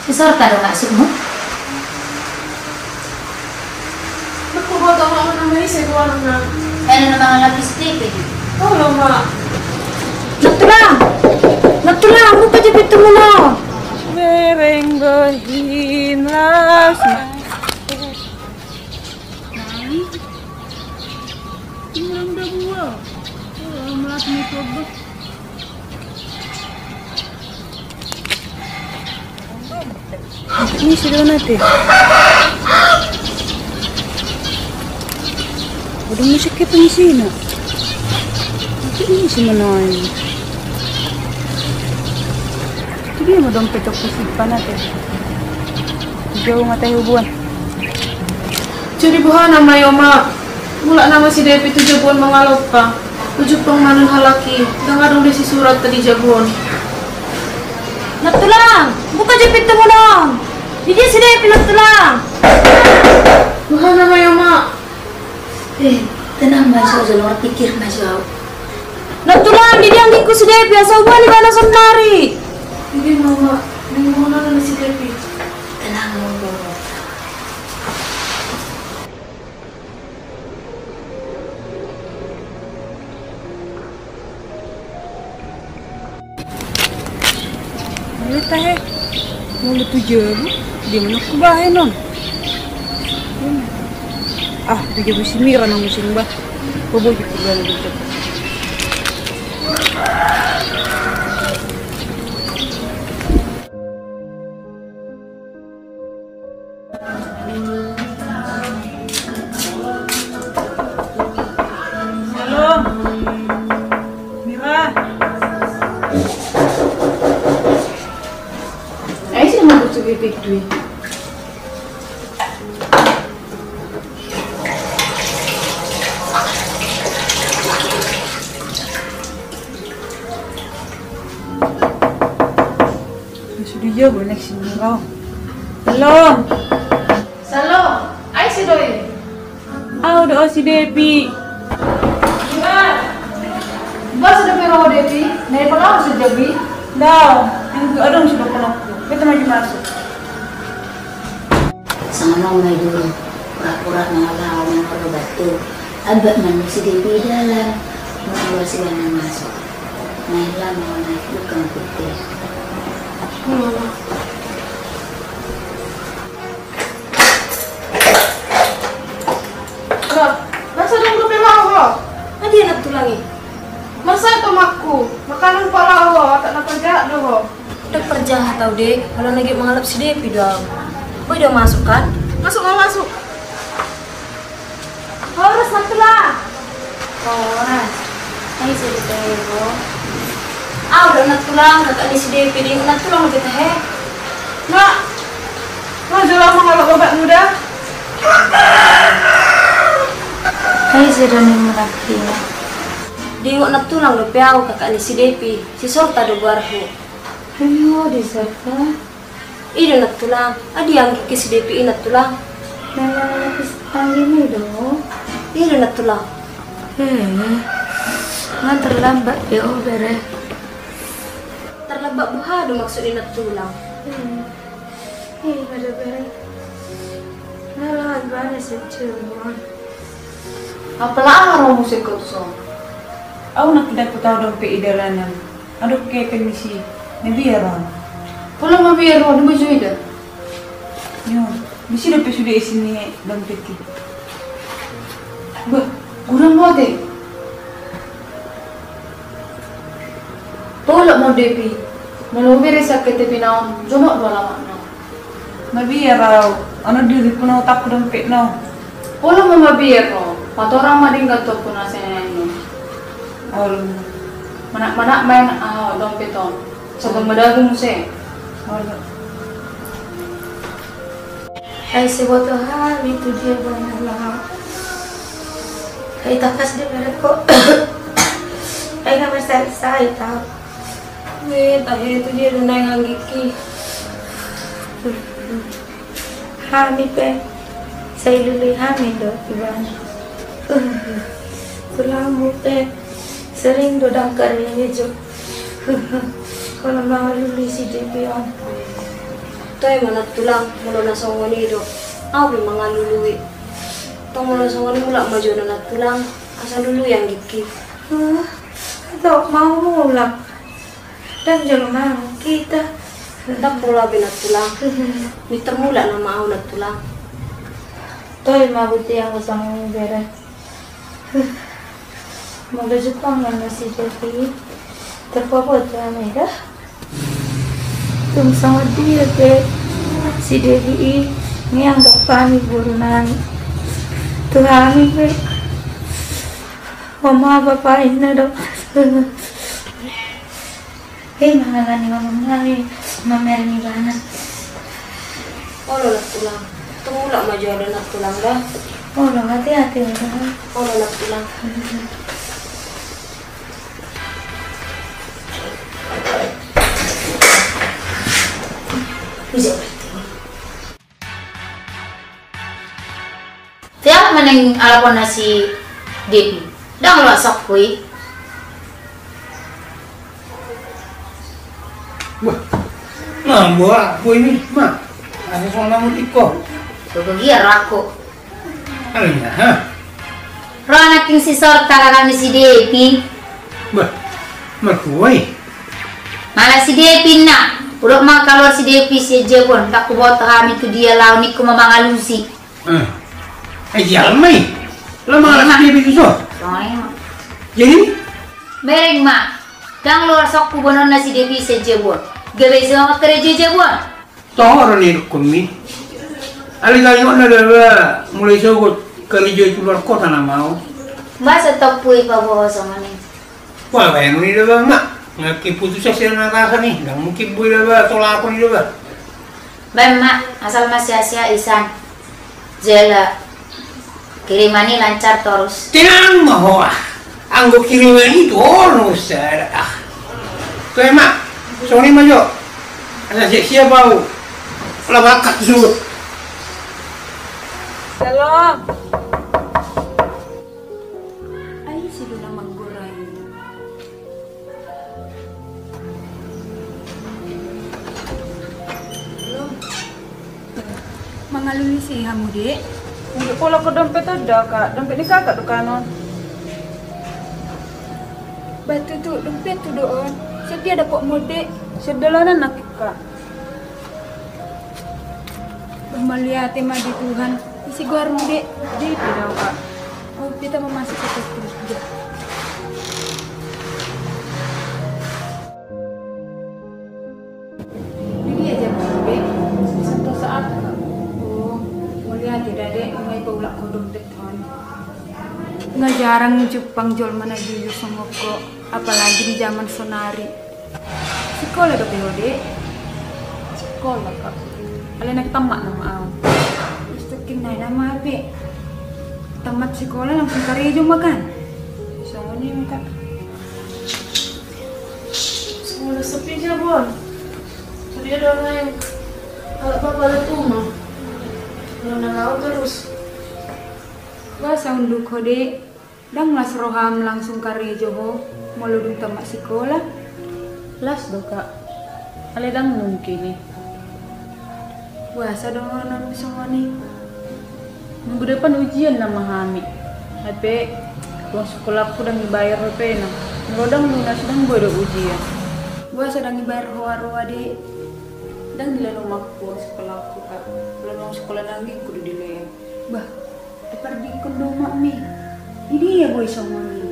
Sisor ka do maksudmu? Ndang huboto ma manang na ise goarna. Ena na mangalap si Devi. Olo ma. Na tulang. Na tulang, buka jo pintumuna. Bereng bohin las. Nai. Tinggal udah buah. Oh, melas ni coba. Ini sudah nanti. Udah musik kita di sini. Ih, si Manoy. Jadi mau dompet aku simpan aja. Jauh mata hubungan. Jadi boha nama i, Oma? Mulak nama si Depi tu jabu on mangalompa. Uju pang manon halaki, ndang adong do isi surat tadi jabu on. Nantulang, buka jo pintu muna on. Di dia si Depi, Nantulang? Boha nama i, Oma? Eh, tenang ma jo, jolo pikir ma jo. Nantulang, di dia anggikku si Depi, asa huboan ibana saonnari. Di dia ma, Oma? Naeng huboan nama si Depi. Tenang ma jo. Mauliate tahe. Molo tu jabu, dia mana hubahen on. Ah, tu jabu si Mira na muse bah. Bobo jo tu jabu. Halo. Mira. Ai, sian na butuh bibit dui. Sude jo, bonek sini kau. Halo. Salo, ai ise do i? Au do, au si Depi. Ba, ba sude pe ro Depi? Nai pala au si Depi? Dao, yang tu adong sude pala aku. Beta maju masuk. Sanga naung na i dulu, pura-pura na laho mangarobat tu. Abat manu si Depi dalan. Mungkin si Wana masuk. Main lama naik bukan putih. Loh, masa dong dope laho ho? Adi anak tulang i. Masa itu makku, makanan pala ho, tak na perjahat do ho. Dang perjahat au de, molo na get mangalap si Depi do au. Boi do masuk kan? Masuk ma, masuk. Horas, Nantulang. Horas. Ai, ise do tahe ho? Au do, Nantulang, kakak ni si Depi, ding, Nantulang do tahe. Mak, ma jolo mangalap obat muda. Ai, ise do ni mulak dia. Ding, Nantulang dope au, kakak ni si Depi, si Sorta do goarhu. Ayo, di Sorta. I do, Nantulang. Adi anggikki si Depi i, Nantulang? Nang anggikmi do? I do, Nantulang. Eh, nga terlambat be ho, bere. Terlambat boha do maksud ni, Nantulang? Eh, eh, bere, bere. Nga laho ibana sian Cirebon. Apala aha ro muse ho tu son? Au nangkin dapot au dompet i dalanan. Adong kepeng ni si, mabiar au. Pola mabiar ho, dung baju ida. Yo, disi dope sude isi ni dompet i. Bah, gurang ho ate. Tolap ma ho Depi. Molo bere sian K T P na on, jonok do alamatna. Mabiar au, ono di ripuna utakku dompetna on. Olo ma mabiar ho, patorang ma denggan tu ompu na sian i. Olo. Manat-manat ma i, aha, dompet on. Sagan madabu muse. Olo. Ai ise boto hami tu dia ibana laho. Ai tangkas do bere ho. Ai nga marsahit-sahit au. Tahe tu dia do naeng anggikki. Hami pe sai lului hami do ibana. Tulangmu pe sering do dang karejo. Molo na lului si Depi on. Toe ma Nantulang, molo na songon i do. Au pe mangalului. Tong molo songon i mulak ma jo Nantulang. Asa lului anggikki. Tong mau mulak. Dang jolo mangan hita. Dang pola be Nantulang. Mintor mulak nama au Nantulang. Toe ma buti anggo songon i bere. Molo jumpang ma si Depi, tarpaboa tu hami da. Tung songon dia pe si Depi i, nga ianggap hami boru nami. Tu hami pe, oma bapa inna do. Hei, mangalani mamang nami, mamereng ibana. Olo, Nang Tulang. Tulak ma jolo, Nang Tulang, da. Olo, hati-hati, olo. Olo, Nang Tulang. Tiap maning alaponna si Depi. Ndang loas sokku i. Wah, mambo aku ini, Ma. Asa songon na mutik ko. Iya, rako. Alana, ha? Ro nangkin si Sorta, kakak ni si Depi. Bah, marhua i? Mala si Depi, Nang. Udok ma kaluar si Depi sian jabon, ndang huboto hami tu dia laho, ningku ma mangalusi. Eh. Eh, jala ma i. Laho mangalusi dia pe tuson. Jadi? Mereng ma. Ndang loas sokku boanonna si Depi sian jabon. Gabe ise ma mangkarejo jabon. Toho do na nidokkonmi. Alai gayona do ba mulai sogot karejo tu luar kota nama au. Masa tompu i paboa songon i. Wah, baenon i do ba, Mak. Nga kiputusan sian atasan i, ndang mungkin boi do ba tolapon i do ba. Baen ma, asal ma sia-sia isan. Jala kiriman i lancar torus. Tenang ma ho. Anggo kiriman i torus sada. Ah. Toe, Mak. Songon i ma jo. Asa siap-siap au. Laho berangkat suhut. Shalom. Ai, si Dona manggorai. Mangalusi hamu, Dek? Unjuk pola ko dompet on da, Kak. Dompet ni kakak do kanon. Ba tutu, dompetku do on. Sian dia dapotmu on, Dek? Sian dalanan nangkin, Kak. Bah, mauliate ma di Tuhan. Ise goarmu, Dek? Depi do au, Kak. Oh, beta ma masuk ke kerja. Di dia jabon, Dek? Santosa, Kak. Oh, mauliate da, Dek. Nga ipaulak ho dompet on. Nga jarang jumpang jolma na jujur songon ho, apalagi di jaman sonari. Sikola dope ho, Dek? Sikola, Kak. Alai naeng tamat nama au. Terus tokkin nai nama pe. Tamat sikola langsung karejo ma kan? Songon i ma, Kak. Sikola sepi jabon. Sepi do naeng. Alak bapa do tu ma. Molo na laho terus. Boasa unduk ho, Dek? Ndang las roham langsung karejo ho, molo dung tamat sikola? Las do, Kak. Alai ndang mungkin i. Boasa dohononmu songon i? Minggu depan ujian nama hami. Hape uang sekolahku ndang dibayar dope na. Molo ndang lunas ndang boi do ujian. Boasa ndang dibayar roa-roa, Dek? Ndang dilehon omakku uang sekolahku, Kak. Molo uang sekolah nangkin kudu dilehon. Bah, dipardingkon do omakmi. Di dia boi songon i?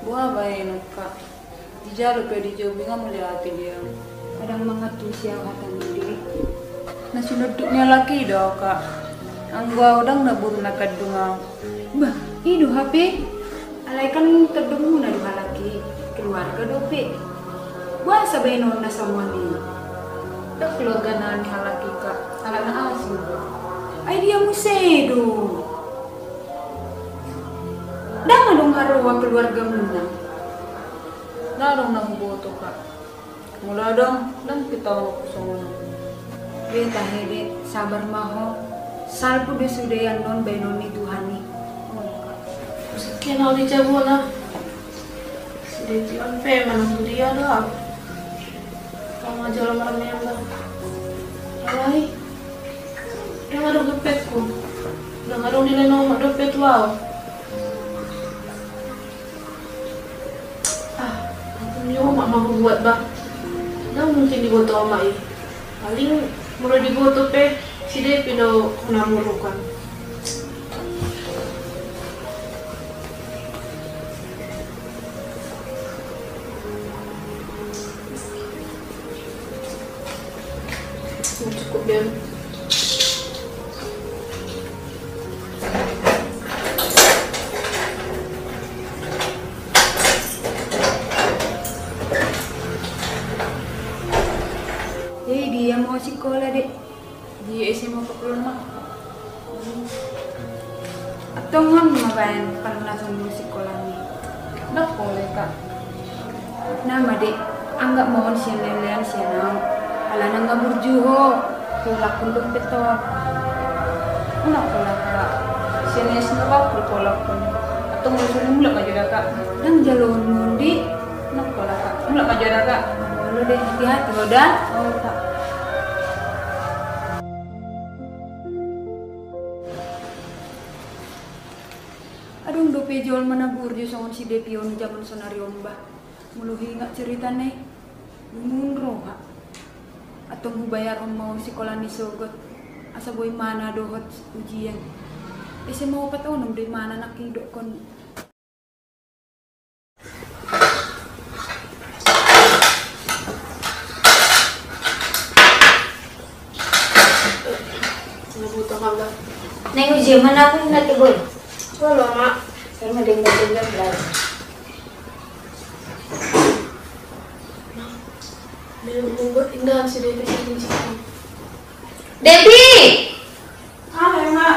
Boha baenon, Kak. Dijalo pe dijou be nga mauliate di au. Ndang mangantusi au hata ni, Dek. Na sinonduk ni halak i do, Kak. Anggo au ndang na boru na kandung au. Bah, i do hape. Alai kan tondongmuna do halak i, keluarga dope. Boasa baenonna songon i? Ndang keluarga nami halak i, Kak, alana asing do. Ai dia muse do? Ndang adong haroa keluargamuna? Ndang adong na huboto, Kak. Molo adong, ndang pitaononku songon on. Be tahe, Dek, sabar ma ho. Salpu do sude annon baenon ni Tuhan i. Songon i, Kak. Muse kena oli jabu na. Sude tion pe manang tu dia do au. Au ma jolo marmeam da. Alai. Ndang adong dompetku. Ndang adong dilehon omak dompet tu au. Ah, ampun, ni omak ma hubuat, bah. Ndang mungkin diboto omak i. Paling molo diboto pe, si Depi do hona murukan. Cukup, Beb. Antong on ma baen palunason mulu sikolami. Ndang pola, Kak. Nama, Dek, anggap ma on sian lean-lean sian ahu. Alana nga burju ho. Pola hunduk beton. Unang pola, Kak. Sian es na waktu pola pun. Antong mulu suri mulak ma jo da, Kak. Ndang jaloon mulu, Dek. Ndang pola, Kak. Mulak ma jo da, Kak. Molo, Dek, hati-hati ho da. Oh, Kak. Adong dope jolma na burju songon si Depi on jaman sonari on, bah. Molo huingat ceritana i, lungun roha. Antong hubayarhon ma on sikola ni sogot, asa boi ma na dohot ujian. S M A opat onom do imana nangkin didokkon. Naeng ujian ma na, na tegol. Halo, Mak. Saya mau dengar-dengar belajar. Dia membuat indahan si Devi sini. Devi! Ah, Ema.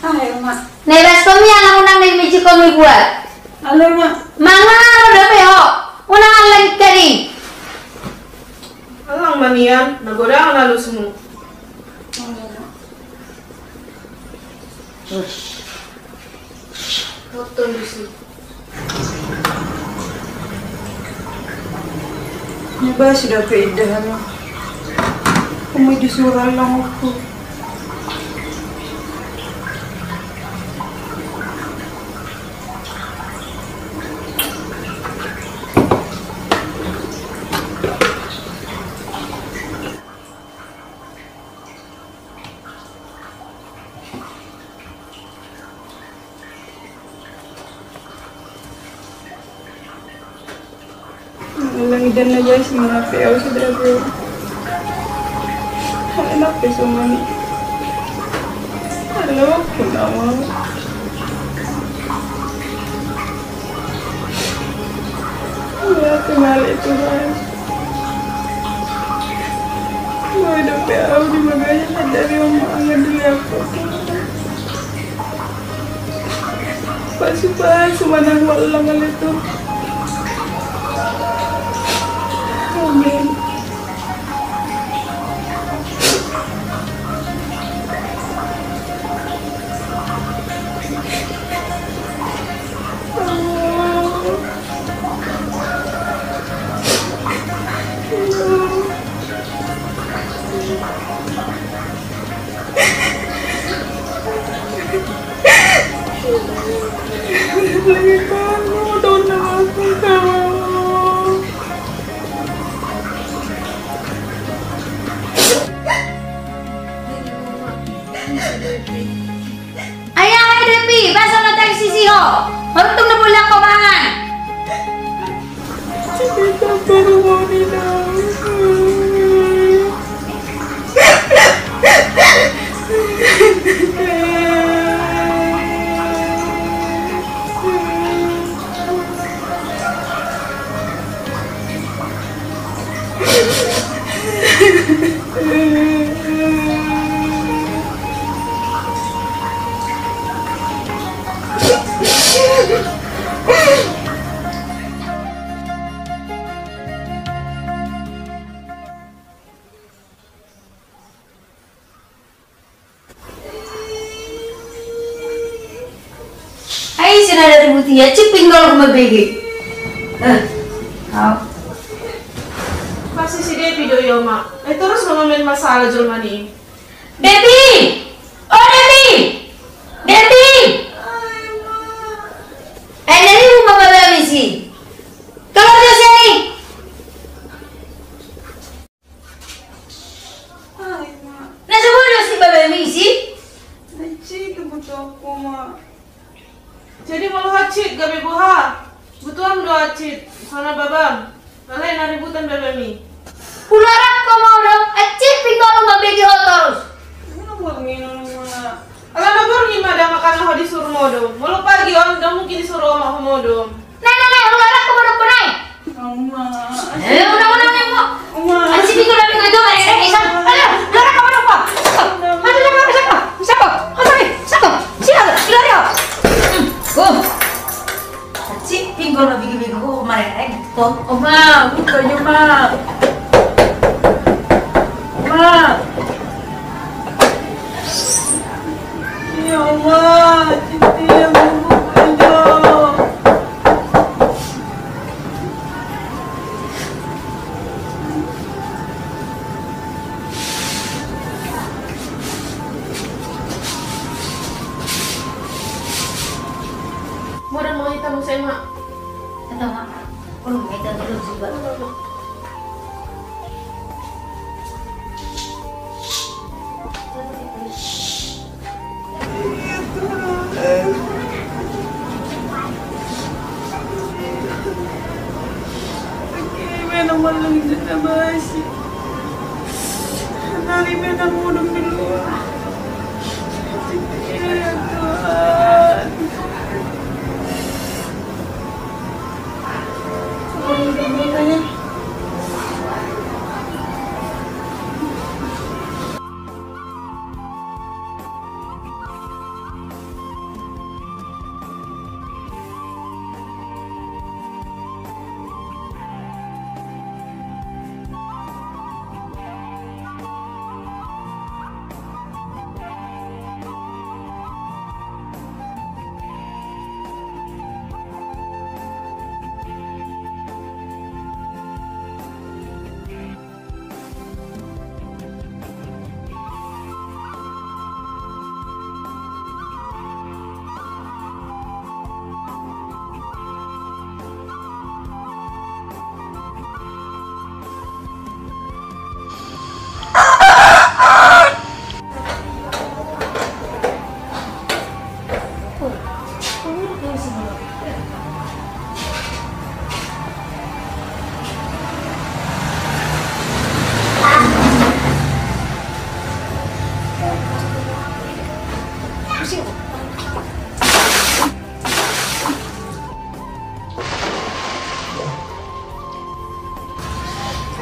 Ah, Ema. Nebas komi anak unang ni miji komi buat. Halo, Ema. Mama, lo dope ho. Unang allang kering. Allang manian, na godang alusmu. Terus. Foto di sini. Ini bah sudah keindahan. Kamu di surau langokku. Lagi dan aja sih merapi, aku sudah tahu. Enak deh semuanya. Halo, kenapa? Ya, kembali Tuhan. Gue udah P A di bagainya sadari om angan dulu aku. Pasu-pasu manang wallang ale tu. Amin. Ayah, ayah Depi, basa ma tali sisi ho. Maruntung na bolak ho mangan. Ai, sina dari buti ya, ciping kalau mabege. Eh, au. Pasti si Depi do i, Oma. Eh, terus mamaen masalah jolma ni. Depi! O Depi! Depi! Eh, nari uma baba misi. Keluar dari sini. Ai, Mak. Na so bodo si baba misi? Na cit butuhku, Mak. Jadi molo ho cit gabe boha? Butuham do au cit, hona babam. Alai na ributan babami. Hularak ho ma do, ai cit pinggol mambege ho torus. Ala na borngin ma da, makana ho disuru modom. Molo pagi on, ndang mungkin disuru omak ho modom. Na, na, na, hularak ho ma do, punai. Oma. Eh, unang, unang, unang, unang. Oma. Ansi pinggol, pinggol itu, mari, mari, isang. Ayo, hularak ho ma do, po. Sapa? Sapa? Sapa? Sapa? Sapa? Sapa? Oma, buka jo, Ma. Ma. Ya Allah, Cinti, buka jo. Modal mau hitam saya, Mak. Kata, Mak. Belum, kita belum juga.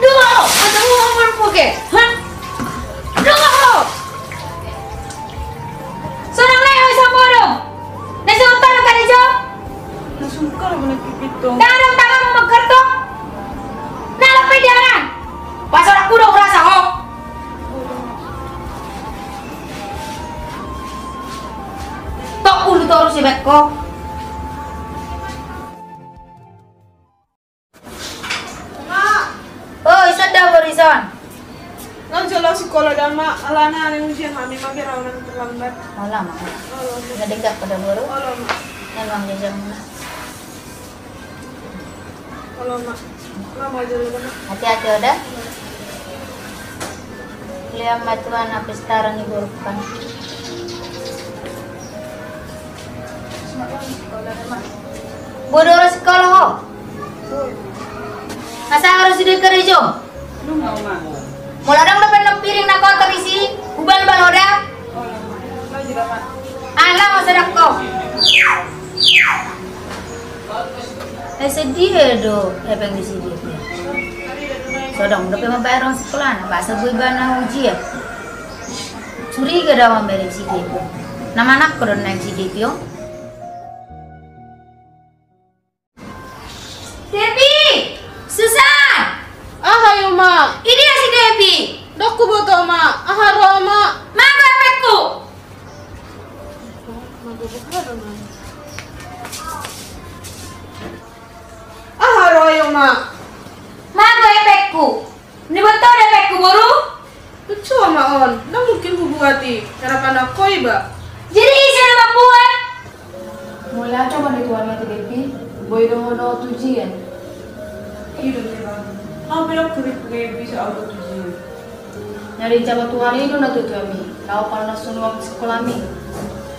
Dua ho, matamu ho marpuke. Hah? Dua ho. Sonang na ho i, Sambodo. Na sonang tano kari jo. Na sungkal mana pipit dong. Tano tano mau mengkerto. Na lampe dia na. Pas orang kuda urasa ho. Tok ulu torus ibaen ho. Oi, sada boru ison. Nang jolo sikola da, Mak, alana naeng ujian hami, Mak, biar au nang terlambat. Olo, Mak. Olo, Mak. Nga denggan ho da, boru? Olo, Mak. Memang jajang, Mak. Olo, Mak. Mak, au jolo da, Mak. Hati-hati ho da. Lean ma Tuhan, apa sekarang ni boru kan. Boru, ro sikola ho. Asa ro sude karejo. Molo adong dope na piring na kotor disi, hubalbal ho da. Ala masa dakko. Asa dia do hepeng disi dia. So adong dope mambayar uang sekolahna, boasa boi ibana ujian. Curiga do au mambayar si dia. Na manakko do na si dia. Devi! Susan! Aha i, Oma? Idia si Devi? Ndang huboto, Oma. Aha ro, Oma? Mago epengku! Aha ro i, Oma? Mago epengku! Niboto do epengku, boru? Lucu ma on, ndang mungkin hubuat i, harapan au ho iba. Jadi ise na mambuat? Molo coba ni tuan mati Devi, boi do ho dohot ujian. I do, Bang. Au pe ndang hubuat bisa au dohot ujian. Na dijalo Tuhan i do na tutu hami, laho palunason uang sekolahmi.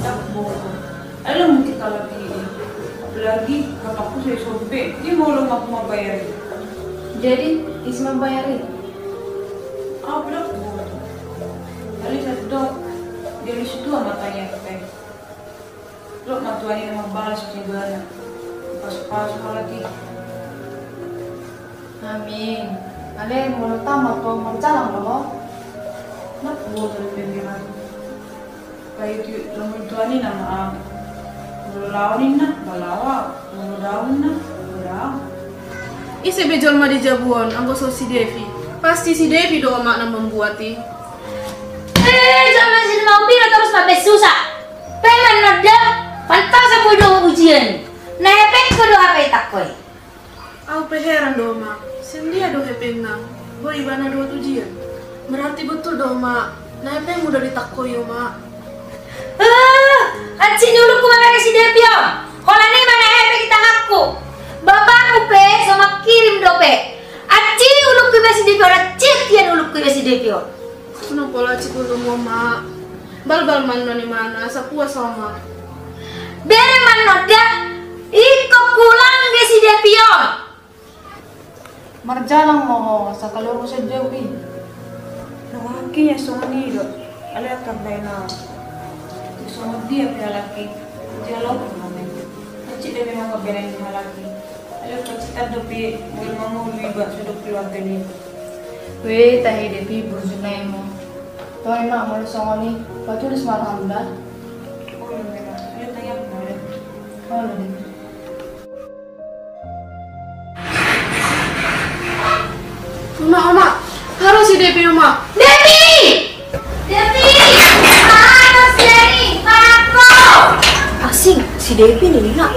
Ndang boha. Ai ndang mungkin kalap i. Apalagi bapakku sai sompe, dia molo mampu mambayar i. Jadi, ise mambayar i? Au pe ndang huboto. Alai sai do, dia ni situa ma tanya pe. Ro ma tuan i na mambalas tu ibana. Pas-pas ma lagi. Amin. Alai molo tamat ho, molo jalang do ho? Ndang huboto dope, Bang. Paihut-ihut lomo ni tuan i nama au. Molo lao ninna, ba lao au. Molo dao ninna, ba dao au. Ise be jolma di jabu on anggo so si Devi? Pasti si Devi do, Oma, na mambuat i. Eh, jolma si Devi, Devi do torus mambaen susa. Pe manonda, pantas ahu do ujian. Na hepengku do hape itangko i. Au pe heran do, Oma. Sian dia do hepengna? Boi ibana dohot ujian. Berarti betul do, Oma. Na hepengmu do ditangko i, Oma. Eh, hansit ni ulungku ma marga si Devi on. Holan i ma na hepeng di tanganku. Bapakmu pe so mangkirim dope. Hansit ulungku iba si Devi on, hansit hian ulungku iba si Devi on. Unang pola hansit ulungmu, Oma. Balbal ma annon imana, asa puas ho, Oma. Bere manonda, ingkon hulang be si Devi on. Marjalang ma ho, asa kaluar ho sian jabu i. Nang halak i songon i do. Alai angka baen na songon dia pe halak i. Jalo ma ho. Hansit do be nang baen na halak i. Alai pacitan dope, molo mangolu iba, sudah keluarga ni. Weh, tahe Devi, burju na i ma. Toe ma, molo songon i, patulus ma roham da. Olo, Mera. Alai tahe ma, Mera. Olo, Devi. Oma, Oma, haru si Devi, Oma. Devi! Devi! Haru si Devi, haru! Asing, si Devi ninna.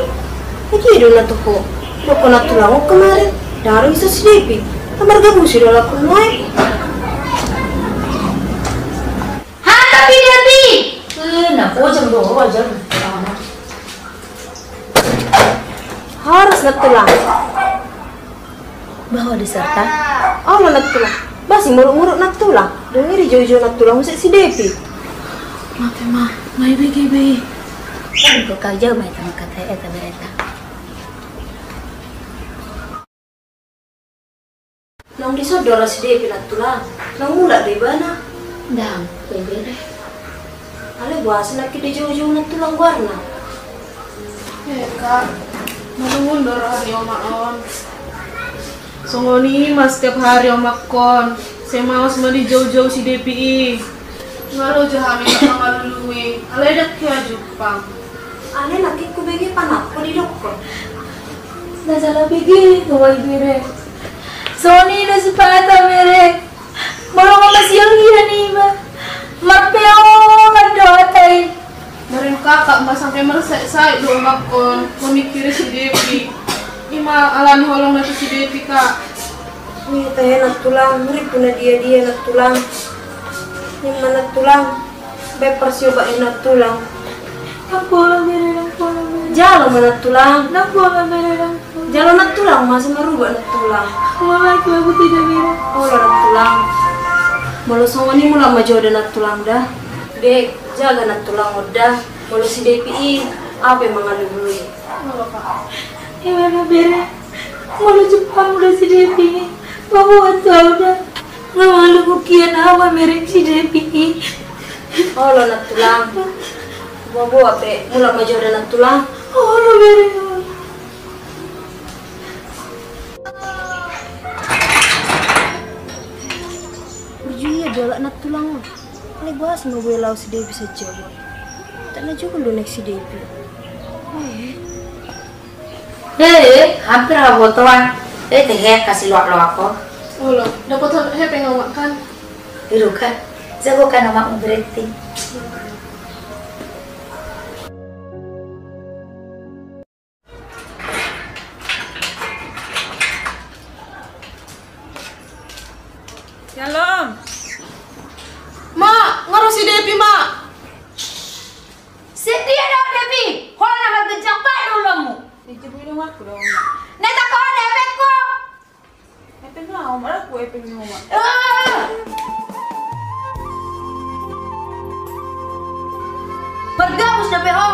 Edi do na toho. Dokkon nantulang on kemarin. Ndang adong ise si Devi. Na margabusi do laku nuaeng. Hata pi Devi! Eh, na pojam do, wajar. Horas nantulang. Bah, olo diserta. Olo nantulang. Bah, simuruk-muruk nantulang. Dung i dijou-jou nantulang muse si Devi. Mate ma, ma ibege be i. Kan kau kau jauh ma ita mangkatai eta bereta. Naung dison do ro si Devi nantulang, naung mulak do ibana. Ndang, boi bere. Alai boasa nangkin dijou-jou nantulang goarna? Eh, Kak, madungdung do roha ni omak on. Songon i ma setiap hari omakkon, sai maos ma dijou-jou si Devi i. Nga ro jo hami mangalului, alai ndang hea jumpang. Alai nangkin hubege panakko didokkon. Na sala bege ho ai bere. Songon i do sipata bere. Molo nga masiol hian iba, marpeoman do hata i. Marim kakak ma sampe marsaik-saik do omakkon mamingkiri si Devi. Ima alani holong na tu si Devi, Kak. Ni tahe nantulang, ripu na dia-dia nantulang. Ima nantulang, baen parsiobat i nantulang. Ndang pola bere, ndang pola bere. Jalo ma nantulang. Ndang pola bere, ndang pola. Jalo nantulang ma asa marubah nantulang. Mama tu aku tidak bere. Olo nantulang. Molo songon i mulak ma jo da nantulang da. Dek, jaga nantulang on da. Molo si Devi i, au pe mangalului. Olo, Kak. Ima na bere. Molo jumpang do si Devi i, paboa tu au da. Nga malum hukian au mamereng si Devi i. Olo nantulang. Paboa pe, mulak ma jo da nantulang. Olo bere. Burju ia do halak nantulang on. Alai boasa ma boi laho si Devi sadia on? Tanda jugul do naeng si Devi. Eh. Eh, hampir nga botoan. Eh, tehe kasi loak-loak ho. Olo, dapot hepeng nga makan. Iruka, jago kan omakmu berarti. Shalom. Ma, nga ro si Devi, Ma. Sindia do Devi, holan na margejang bae do ulaonmu. Ijebui do omakku do, Oma. Neta ko ada hepengku. Hepeng na, Oma, aku hepeng ni Oma. Ah! Margabus dope ho.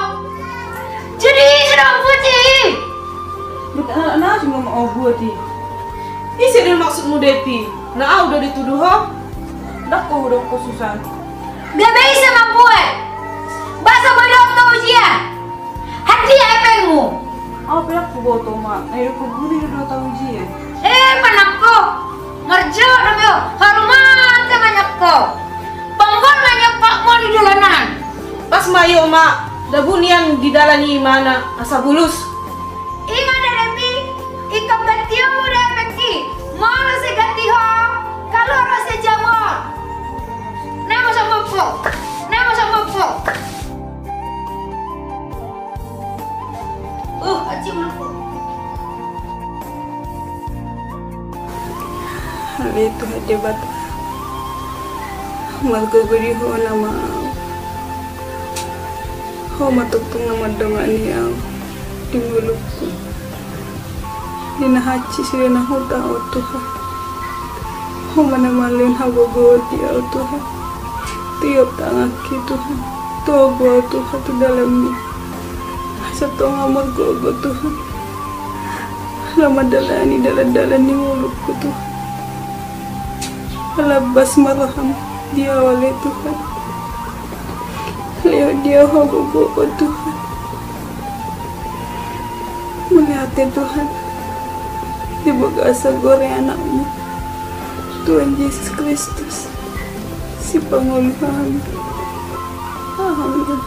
Jadi sudah putih. Bukan anak-anak cuma mau buat i. Ise do maksudmu Devi? Na au do dituduh ho? Ndang ho hudok ho susah. Gabe ise mambuat? Boasa boi dohot ho ujian? Handia hepengmu? Au pe ndang huboto ma, na didok ho guru do dohot au ujian. Eh, panakko. Marjou dope ho, haru mate ma nian ho. Panggol ma nian ho molo di dalanan. Pas ma i Oma, dabu nian di dalan i imana, asa bulus. Ima da Devi, ingkon gantionmu da hepeng Po. Nai masa po. Uh, aci mulutku. Ale Tuhan Debata, margogo di Ho nama ahu. Ho ma tongtong na mandongani ahu di ngolungku, di na hansit, di na huta ahu Tuhan. Ho ma na mangalehon hagogoon di ahu Tuhan. Tiop tanganki Tuhan, togu ahu Tuhan tu dalanMi. Asa tong ahu margogo Tuhan, laho mandalani dalan-dalan ni ngolungku Tuhan. Alabas ma rohaM di ahu ale Tuhan. Lehon di ahu hagogoon Tuhan. Mauliate Tuhan, di bagasan goar ni AnakMu, Tuhan Jesus Kristus, Sipangolu hami. Amin.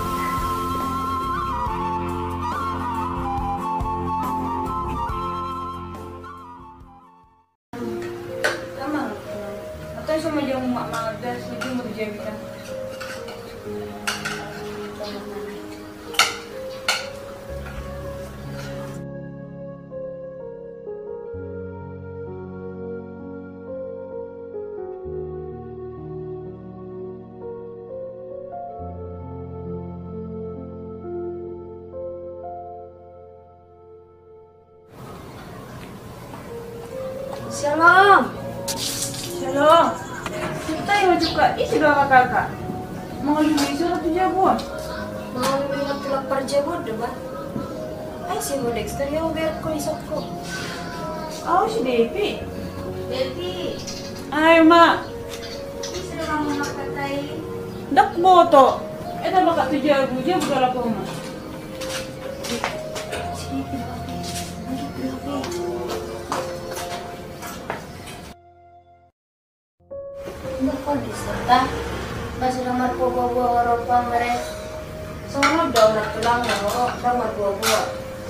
Ama, atau sama dia mau mak makan, dia setuju mau dijadikan. Shalom. Shalom. Santabi ma jolo. Ise do kakak? Mangalului ise tu jabu on? Mangalului na tulang parjabu on do, bah. Ai ise ho, Dexter, ia huberengkon isongku. Ahu si Devi. Devi. Ai ma. Ise do mangalului na tulang parjabu on? Ndang huboto. Eda ma kak tu jabu, jabu do lapo ma. Ndang ho di serta. Bah, suda marboa-boa ho ro, pamere. Songon on do na tulang, na ho ro ndang marboa-boa.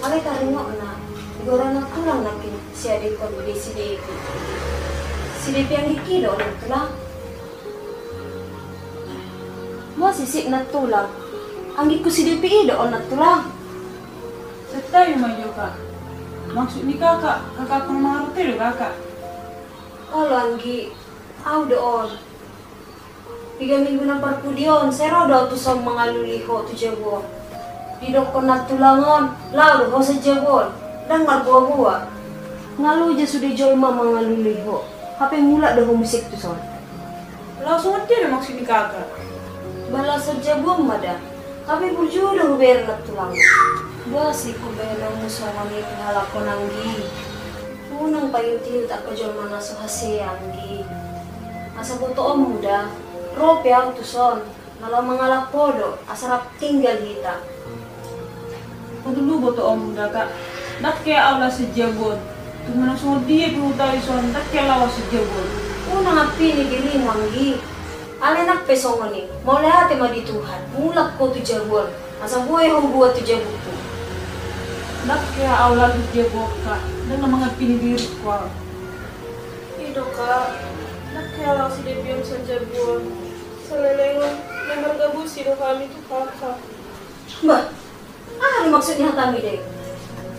Alai taringot na, di goaran na tulang nangkin siadingkon be si Devi. Si Devi anggingki do na tulang. Boa sisik na tulang. Anggingku si Devi i do on na tulang. Santabi ma jolo. Maksud ni kakak, kakakku na mangarote do kakak? Olo anggi, ahu do on. Piga minggu na parpudi on, sai ro do ahu tuson mangalului ho tu jabu on. Didokkon na tulang on, laho do ho sian jabu on. Ndang marboa-boa. Nga loja sude jolma mangalului ho. Hape mulak do ho muse tuson. Laho songon dia do maksud ni kakak? Bah, laho sian jabu on ma da. Hape burju do hubereng na tulang. Boa sihombahenonmu songon i tu halak on anggi. Unang paihut-ihut angka jolma na so hasea anggi. Asa botoonmu da, ro pe ahu tuson, na laho mangalap ho do, asa rap tinggal hita. Porlu botoonmu da kak. Ndang hea ahu laho sian jabu on. Tung manang songon dia pe huta i son, ndang hea laho sian jabu on. Unang ampini dirimu anggi. Alai nang pe songon i, mauliate ma di Tuhan, mulak ho tu jabu on, asa boi ho huboan tu jabungku. Ndang hea ahu laho sian jabu on kak, ndang na mangampini diringku ahu. I do kak, ndang hea laho si Devi on sian jabu on. Saleleng on, na margabusi do hami tu kakak. Bah, aha do maksud ni hatami, Dek?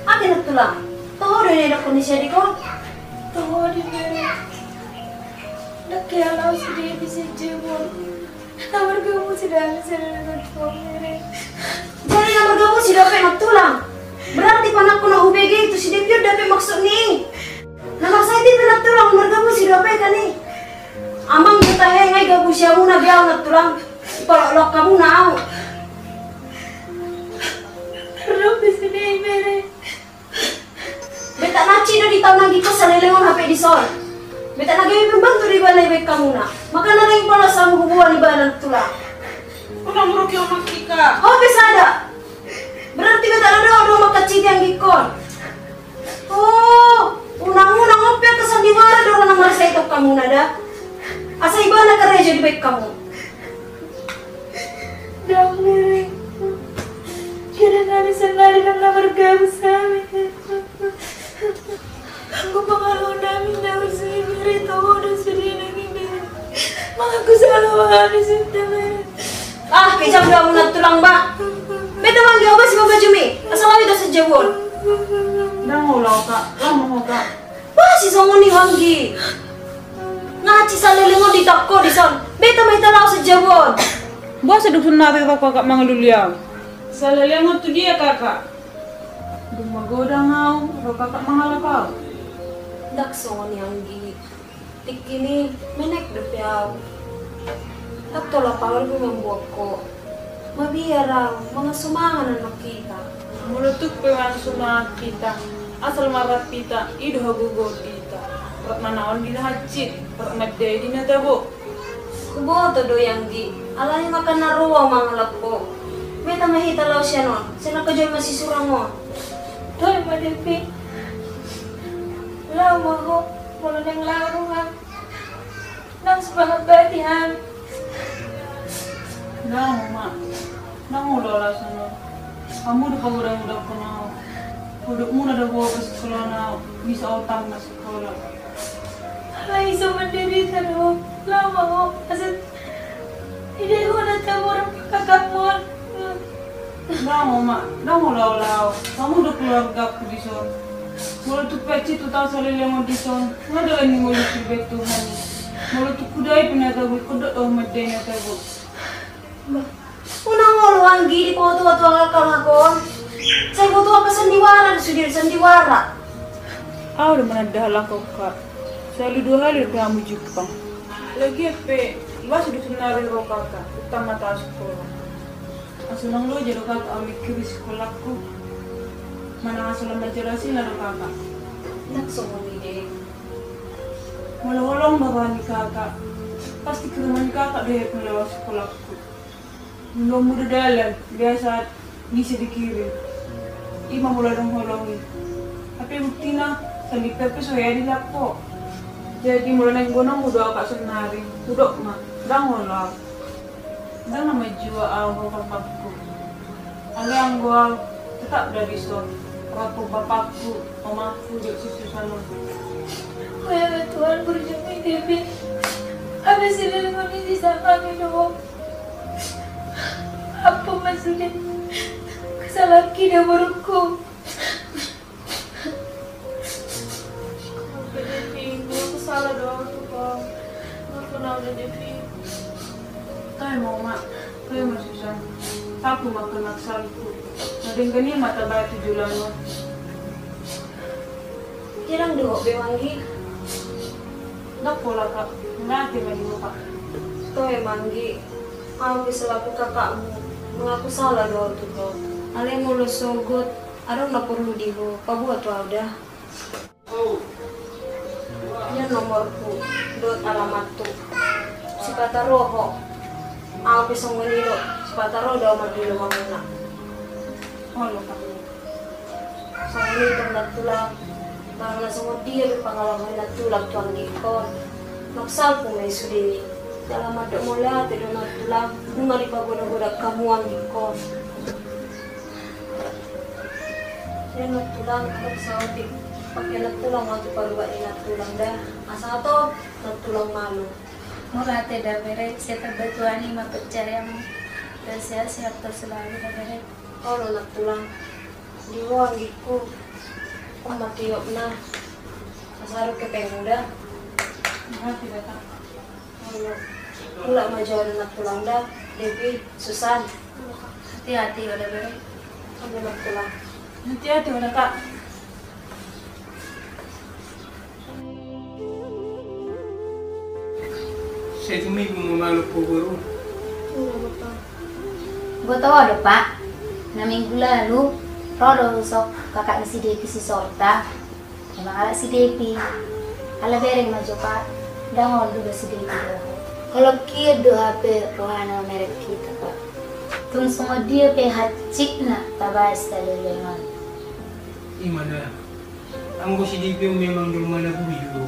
Ate na tulang, toho do na nidokkon ni si adek on? Toho do, Bere. Ndang hea laho si Devi sian jabu on. Na margabusi do hami saleleng on, Bere. Jadi na margabusi dope na tulang? Berarti panangko na hubege i tu si Devi on dope maksud ni i. Na marsahit i pe na tulang, margabusi dope kan i. Amang do tahe nga igabusi hamuna be ahu na tulang. Paloklok hamuna ahu. Ro pe sude i, Bere. Beta na hansit do ditaon anggingkon saleleng on hape dison. Beta na gabe pembantu do ibana dibaen hamuna. Makana naeng pala samu huboan ibana na tulang. Unang rugi amang i kak. Ho pe sada. Berarti beta na dohot do mangkansiti anggingkon. Oh, unang-unang on pe angka sandiwara do na marsahit hamuna da. Asa ibana karejo dibaen hamu. Ndang, Bere. Keadaan nami sannari ndang na margabus hami. Anggo pangalaho nami na ursui, Bere, toho do sude nangkin, Bere. Mangaku sala hami sude, Bere. Ah, kejam do hamu nantulang bah. Beta ma anggi, au basi ma bajumi. Asal au hita sian jabu on. Ndang olo, Kak. Laho ma ho, Kak. Bah, si songon i ho anggi. Nga hansit saleleng on diitahon ho dison. Beta ma hita laho sian jabu on. Boasa dung saonari ro Kakak mangalului au? Saleleng on tu dia, Kakak? Dung magodang au, ro Kakak mangalap au. Ndang songon i anggi. Tingki i menek dope au. Ndang tolap au dope mamboan ho. Mabiar au, mangan sumangan annon hita. Molo tung pe mangan sumangan hita, asal marrap hita, i do hagogoon di hita. Rap manaon di na hansit, rap mandai di na tabo. Huboto do i anggi, alani i ma na ro au mangalap ho. Beta ma hita laho sian on, sai nangkin jolma sisurang on. Toe ma Devi. Laho ma ho, molo naeng laho roham. Ndang so mangambati hami. Ndang, Oma. Ndang olo alasan on. Hamu do pagodang-godanghon au. Hodok muna do boha pasikolaan au, bisa au tamba sikola. Alai so manderita do ho. Laho ma ho, asa diida ho na tabo rap kakakmu on. Ndang, Oma, ndang olo au laho. Hamu do keluargaku dison. Molo tung pe hansit huta saleleng on dison, nga dalan ni ngolungku dibahen Tuhan i. Molo tung hudai pe na tabo, ingkon dok do au mandai na tabo. Bah, unang olo anggi, dipaoto-oto angka halak on. Sai diboto angka sandiwara do sude, sandiwara. Au do mananda halak on, Kak. Sahali dua hali dope hamu jumpang. Lagian pe, boasa dung saonari ro Kakak, utang ma taon sikola. Asa unang loja do Kakak au mikiri sikolangku. Manang asa lam manjalo hasilna do Kakak. Ndang songon i, Dek. Molo holong do roha ni Kakak, pasti kirimon ni Kakak do hepeng lewat sikolangku. Molo muna dalan, biasa bisa dikirim. I ma molo adong holong i. Hape buktina, sandiri pe so hea dilap ho. Jadi molo naeng boanonmu do au, Kak, saonari, hudok ma, ndang olo au. Ndang na manjua au ho, kakakku. Alai anggo au, tetap do dison, rap bapakku, omakku, dohot si Susan on. Oi, ale Tuhan, burju ma i, Devi. Hape saleleng on i sisangkap i do ho. Ampun ma sude. Kesalahanki do, borungku. Oke, Devi, molo sala do au tu ho. Maafhon au da, Devi. Toe ma, Oma. Toe ma, Susan. Ampun ma angka na salpu. Na denggan i ma tabahen tu joloan on. Ndang dohot be, Manggi. Ndang pola, Kak. Mauliate ma di ho, Kak. Toe, Manggi. Au pe selaku kakakmu, mangaku sala do au tu ho. Alai molo sogot adong na porlu di ho, paboa tu au da. Ia nomorhu dohot alamathu. Sipata ro ho. Au pe songon i do, sipata ro do au mardilo mamuna. Olo, Kak. Songon i do, nantulang, manang na songon dia do pangalaman nantulang tu anggingkon, nunga salpu ma i sude i. Jala mandok mauliate do nantulang, nunga dipagoda-goda hamu anggingkon. Ia nantulang, adong saotik pake nantulang ma tu parubat ni nantulang da, asa hatop nantulang malum. Mauliate da, Bere, sehat, batu ani ma pencarianmu. Dan sehat-sehat kau selalu da, Bere. Olo, nantulang. Di ho anggingku. On ma tiopna. Asa adong hepengmu da. Makasih da, Kak. Olo. Mulak ma jo au, nantulang da. Devi, Susan. Hati-hati ho da, Bere. Olo, nantulang. Hati-hati ho da, Kak. Sai tumimbo ma malum ho, boru. Olo, Bapa. Huboto ho do, Pak. Na minggu lalu ro do husok kakak ni si Devi si Sorta. Mangalap si Devi. Ala bereng ma jo, Pak. Ndang olo do si Devi dohot ho. Holong hian do hape rohana mamereng hita, Pak. Tung songon dia pe hansitna tabahen saleleng on. I ma da. Anggo si Devi on memang jolma na burju do.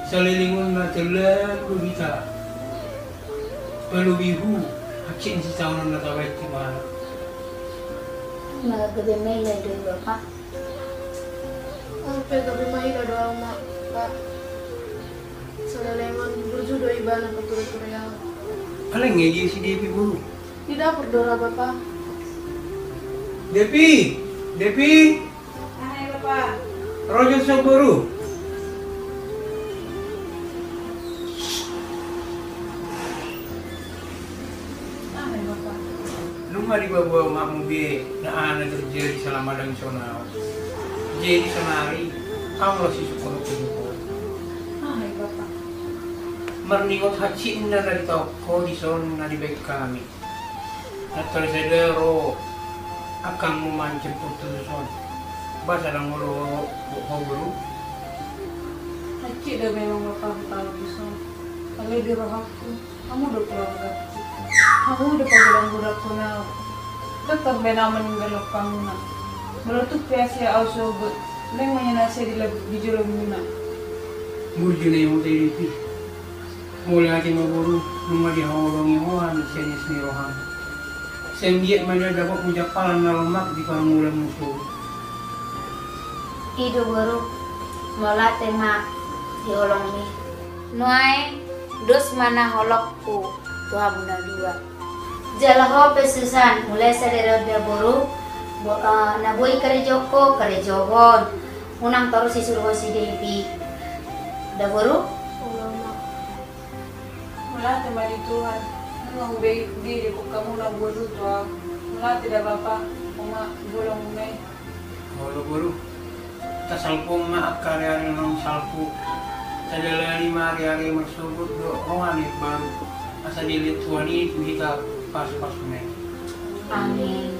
Saleleng on na tarlumobi do hita. Tarlumobi tu hansit ni sitaonon na tabahen tu ibana. Ima gabe maila do i, Bapa. Au pe gabe maila do au, Mak. Saleleng on burju do ibana pature-ture au. Alai nge dia si Depi, boru? Di dapur do ra, Bapa. Depi, Depi. Aha i, Bapa? Ro jo dison, boru. Aha i, Bapa? Nunga dipaboa omakmu be na aha na terjadi selama dang dison ahu. Jadi sonari ahu laos sisungkun ho. Aha i, Bapa? Marningot hansit na na ditaon ho dison na dibaen hami. Natorus sada ro angkangmu manjemput tu son. Boasa dang olo ho, boru? Hansit do memang, Bapa, hutaon tu son. Alai di rohangku, hamu do keluargaku. Hamu do pagodang-godangkon ahu. Dang tar baen ahu maninggalhon hamuna. Molo tung pe asi ahu sogot, leng ma nian asi dilabut di jolomuna. Burju na i huta i, Depi. Mauliate ma, boru, nunga dihaholongi ho hami sian ias ni roham. Sai anggiat ma nian dapotmu jampalan na lomak di parngoluanmu sogot. I do, boru, mauliate ma diholongi. Nuaeng dos ma na holongku tu hamu na dua. Jala ho pe, Susan, mulai sadari on da, boru, bo-, eh, na boi karejongku, karejongkon. Unang torus sisuru ho si Depi. Da, boru? Olo, Mak. Mauliate ma di Tuhan, nunga hubege, hubege hamu na boru tu ahu. Mauliate da, Bapa, Oma, di holongmuna i. Olo, boru. Tasalpu ma angka ari-ari naung salpu. Tadalani ma ari-ari marsogot dohot ari na baru. Asa dilehon Tuhan i tu hita pasu-pasuna i. Amin.